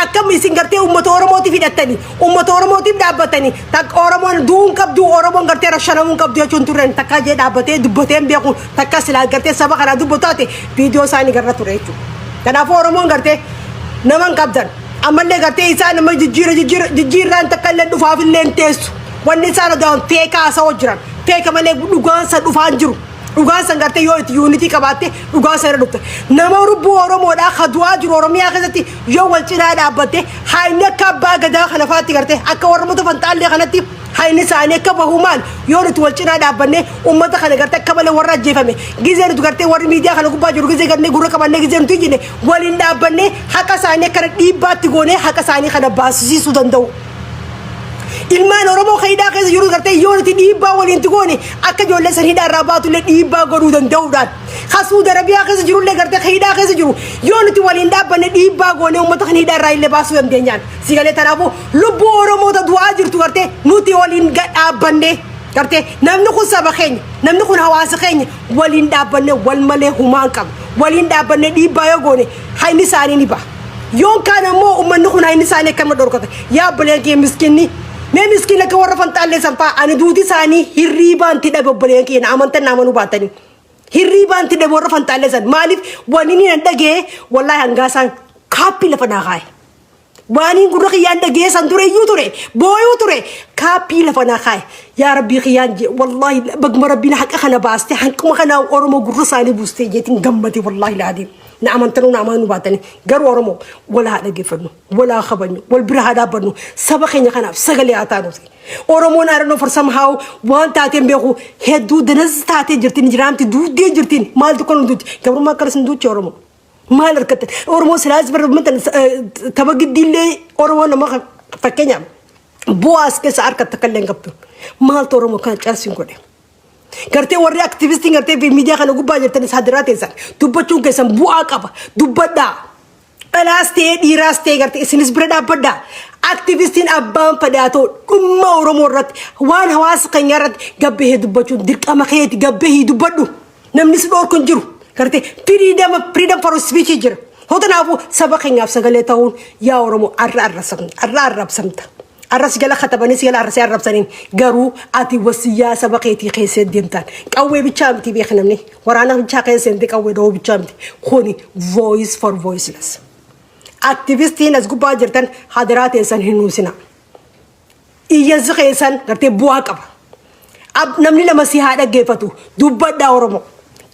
Akkam isin gartee uummata Oromootiif hidhattanii, uummata Oromootiif dhaabbatanii, takka Oromoon du'uun qabdu, Oromoon gartee rashanamuu qabdu jechuun turren takkaa jee dhaabbatee dubbatee hin beeku. Takka silaa gartee saba kanaa dubbatu taate viidiyoo isaanii garra ture jechuudha. Kanaafuu Oromoon gartee nama hin qabdan. Ammallee gartee isaan nama jijjiira jijjiira jijjiirraan takka illee dhufaaf illee hin teessu. Wanni isaan odaan feeka haasawoo jiran. Feeka malee dhugaan san dhufaan jiru. Dhugaan san gartee yoo itti unity qabaatte dhugaan san irra dhufte. Nama lubbuu Oromoodhaa ka du'aa jiru Oromiyaa keessatti yoo wal cinaa dhaabbatte, hayni akka Abbaa Gadaa kana faatti gartee akka warra muta Fantaallee kanatti hayni isaanii akka bahu maal yoo nuti wal cinaa dhaabbanne, ummata kana gartee akka malee warra ajjeefame gizee nuti gartee warri miidiyaa kana gubbaa jiru gizee gartee gurra qabannee gizee nuti jenne waliin dhaabbanne haqa isaanii akkana dhiibbaatti goonee haqa isaanii kana baasisiisuu danda'u. Ilmaan Oromoo kan hidhaa keessa jiru gartee yoo nuti dhiibbaa waliin goone akka ijoollee san hidhaa irraa baatullee dhiibbaa godhuu danda'uudhaan. Kan Suudi Arabiyaa keessa jirullee gartee kan hidhaa keessa jiru yoo nuti waliin dhaabbanne dhiibbaa goone uummata kan hidhaa irraa illee baasuu dandeenyaan. Si galee? Kanaafuu lubbuu Oromoota du'aa jirtu gartee nuti waliin dhaabbanne, gartee namni kun saba keenya, namni kun hawaasa keenya, waliin dhaabbanne wal malee humaan qabu. Waliin dhaabbanne dhiibbaa yoo goone hayni isaanii ni baha. Yoon kaan ammoo uummanni kun hayni isaanii akkama dhorkata. Yaa obboleen kiyya, miskinni mee miskiin akka warra Fantaallee san fa'a ani duuti isaanii hirriibaan ti dhabe. Obboleen kiyya, na amantan na amanuu baatanii. Hirriibaan ti dhabe warra Fantaallee san. Maaliif? Wanni ni nan dhagee wallaahi hangaasaan kaappii lafa naa kaa'e. Waaniin gurra kiyyaan dhagee san ture iyyuu ture booyuu ture kaappii lafa naa kaa'e. Yaa Rabbii kiyyaan jee, wallaahi baguma Rabbiin haqa kana baaste, hanquma kana Oromoo gurra isaanii buustee jeetiin gammade. Wallaahi laadiin na amantanuu na amanuu baatanii garuu Oromoo wal haa dhaggeeffannu, wal haa kabajnu, wal bira haa dhaabbannu, saba keenya kanaaf sagalee haa taanuuti. Oromoon I don't know for somehow waan taateen beeku hedduu danas taatee jirtiin jiraamti duudee jirtiin. Maaltu kan duuti gabrummaa akkanas hin duuche? Oromoo maal argatte? Oromoo silaas bara tapha giddiillee Oromoo nama fakkeenyaaf bu'aa as keessa harkatti akka illee hin qabdu. Maaltu Oromoo kana calsiin godhe? Gartee warri activistiin gartee miidiyaa kana gubbaa jirtan sadiraa teessan dubbachuun keessan bu'aa qaba. Dubbadhaa. Dhalaas ta'ee dhiiraas ta'ee gartee isinis bira dhaabbadhaa. Activistiin abbaan fadhaatoo dhimma Oromoo irratti, waan hawaasa keenyaa irratti gabbahee dubbachuun dirqama keeti. Gabbahii dubbadhu. Namni si dhorku hin jiru. Gartee freedom for speech jira. Kanaafuu saba keenyaaf sagalee ta'uun, yaa Oromoo, arra arrabsamta, arra arrabsamta. Arras jala katabanii si jala arrasee arrabsaniin, garuu ati wasiyyaa saba keetii keessa deemtaan. Qawwee bichaa miti beeka namni. Waraana bichaa keessa seente qawwee dha'uu bichaa miti. Kuni voice for voiceless. Activistiin as gubbaa jirtan, hadaraa teessan hin nuusina. Iyyansi keessan gartee bu'aa qaba. Namni lama si haa dhaggeeffatu, dubbadhaa Oromoo.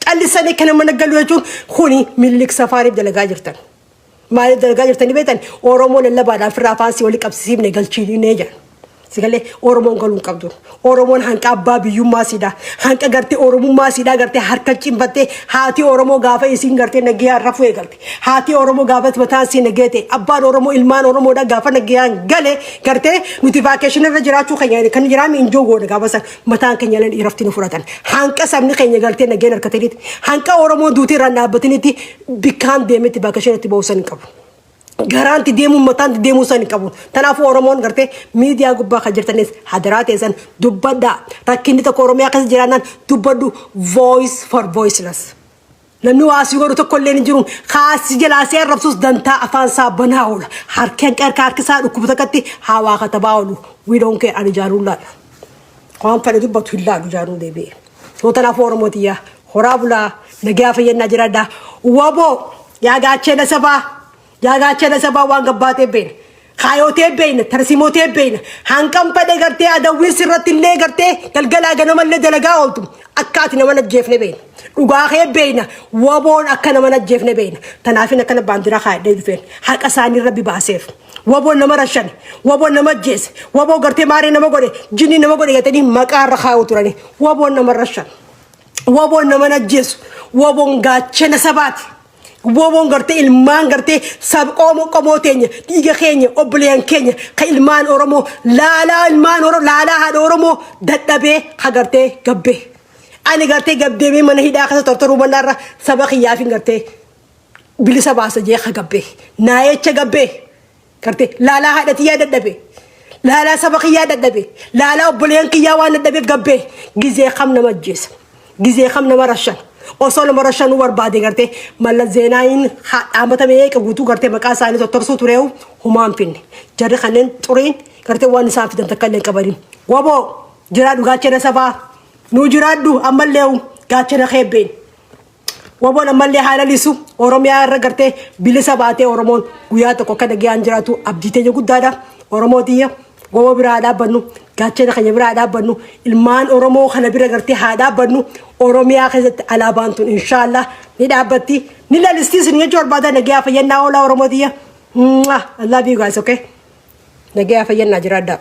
Callisanii kana mana galu jechuun kuni Minilik safaariif dalagaa jirtan. Maaliif dalagaa jirtanii beektan? Oromoo lallabaadhaaf irraa afaan si walii qabsiifne galchiinee jedhan. Sigalee Oromoon galuu hin qabdu. Oromoon hanqa abbaa biyyummaa siidha. Hanqa gartee Oromummaa siidha, gartee harka cimfattee haati Oromoo gaafa isiin gartee nagayaan rafuu eegalte. Haati Oromoo gaafa mataan isii nagayee ta'e. Abbaan Oromoo, ilmaan Oromoodha gaafa nagayaan gale, gartee nuti vacation irra jiraachuu keenya kan jiraame injoo goone, gaafa san mataan keenya illee dhiirafti nu fudhatan. Hanqa sabni keenya gartee nagayaan harkataniiti. Hanqa Oromoo duutii irraan dhaabbataniiti bikkaan deemetti vacation itti ba'uu san hin qabu. Garaanti deemuu, mataanti deemuu san hin qabu. Kanaafuu Oromoon gartee miidiyaa gubbaa kan jirtanis, hadaraa teessan dubbadhaa. Rakkinni tokko Oromiyaa keessa jiraannaan dubbadhu, voice for voiceless. Namni waasii godhu tokko illee hin jiru. Kaasii jalaa see arrabsus dantaa afaan isaa banaa oola. Harki harka harki isaa dhukkuba takkatti hawaa katabaa oolu. We don't care, ani jaalullaadha. Waan fedhe dubbatu hin laalu jaanuu deebi'e. Soo kanaafuu Oromootiyaa, horaa bulaa, nagaa fayyannaa jiraadhaa. Waboo yaa gaachena sabaa, yaa gaachena sabaa, waan gabbaatee beena. Kaayotee beeyna, tarsiimootee beeyna. Hanqan fedhe gartee adawwiin sirratti illee gartee galgalaa ganamallee dalagaa ooltu. Akka ati nama ajjeefne beeyna. Dhugaa kee beeyna. Waboon akka nama ajjeefne beeyna. Tanaafin akkana baandiraa kaayadhee dhufeen. Haqa isaanii rabbi baaseef. Waboon nama rashane. Waboon nama ajjeese. Waboo gartee maaree nama godhe. Jinni nama godhe jetanii maqaa irra kaa'u turani. Waboon nama rashan. Waboon nama ajjeesu. Waboon gaachana sabaati. Woboon gartee ilmaan gartee sab qomoo qomoo teenya, dhiiga keenya, obboleeyyan keenya ka ilmaan Oromoo, laalaa ilmaan Oromoo, laalaa haadha Oromoo dadhabee ka gartee gabbee. Ani gartee gabdeemee mana hidhaa keessa tortoruu mannaarra saba kiyyaafin gartee bilisa baasa jee ka gabbee. Naayecha gabbee gartee laalaa haadha tiyyaa dadhabe. Laalaa saba kiyyaa dadhabe. Laalaa obboleeyyan kiyyaa waan dadhabeef gabbee. Gizee kam nama ajjeesa. Gizee kam nama rashan. Osoo nama rashanuu barbaade gartee Mallas Zeenaawiin dhaabbata meeqa guutuu gartee maqaa isaanii tottorsuu tureewu humaan finne. Jarri kanneen xuriin gartee waan isaan fidan takka illee hin qabaniin. Waboo jiraadhu, gaachana sabaa. Nuu jiraadhu, ammallee gaachana keebbeen. Waboon ammallee haala lisu Oromiyaa irra gartee bilisa baatee Oromoon guyyaa tokko akka nagayaan jiraatu abdii teenya guddaadha. Oromoo tiyya, waboo biraa haa dhaabbannu, gaachana keenya biraa haa dhaabbannu, ilmaan Oromoo kana bira gartee haa dhaabbannu. Oromiyaa keessatti alaabaan tun inshaallah ni dhaabbatti. Ni lalistii isin jechuu barbaada. Nagayaa fayyannaa oolaa, Oromoo tiyya. I love you guys, okay? Nagayaa fayyannaa jiraadhaa.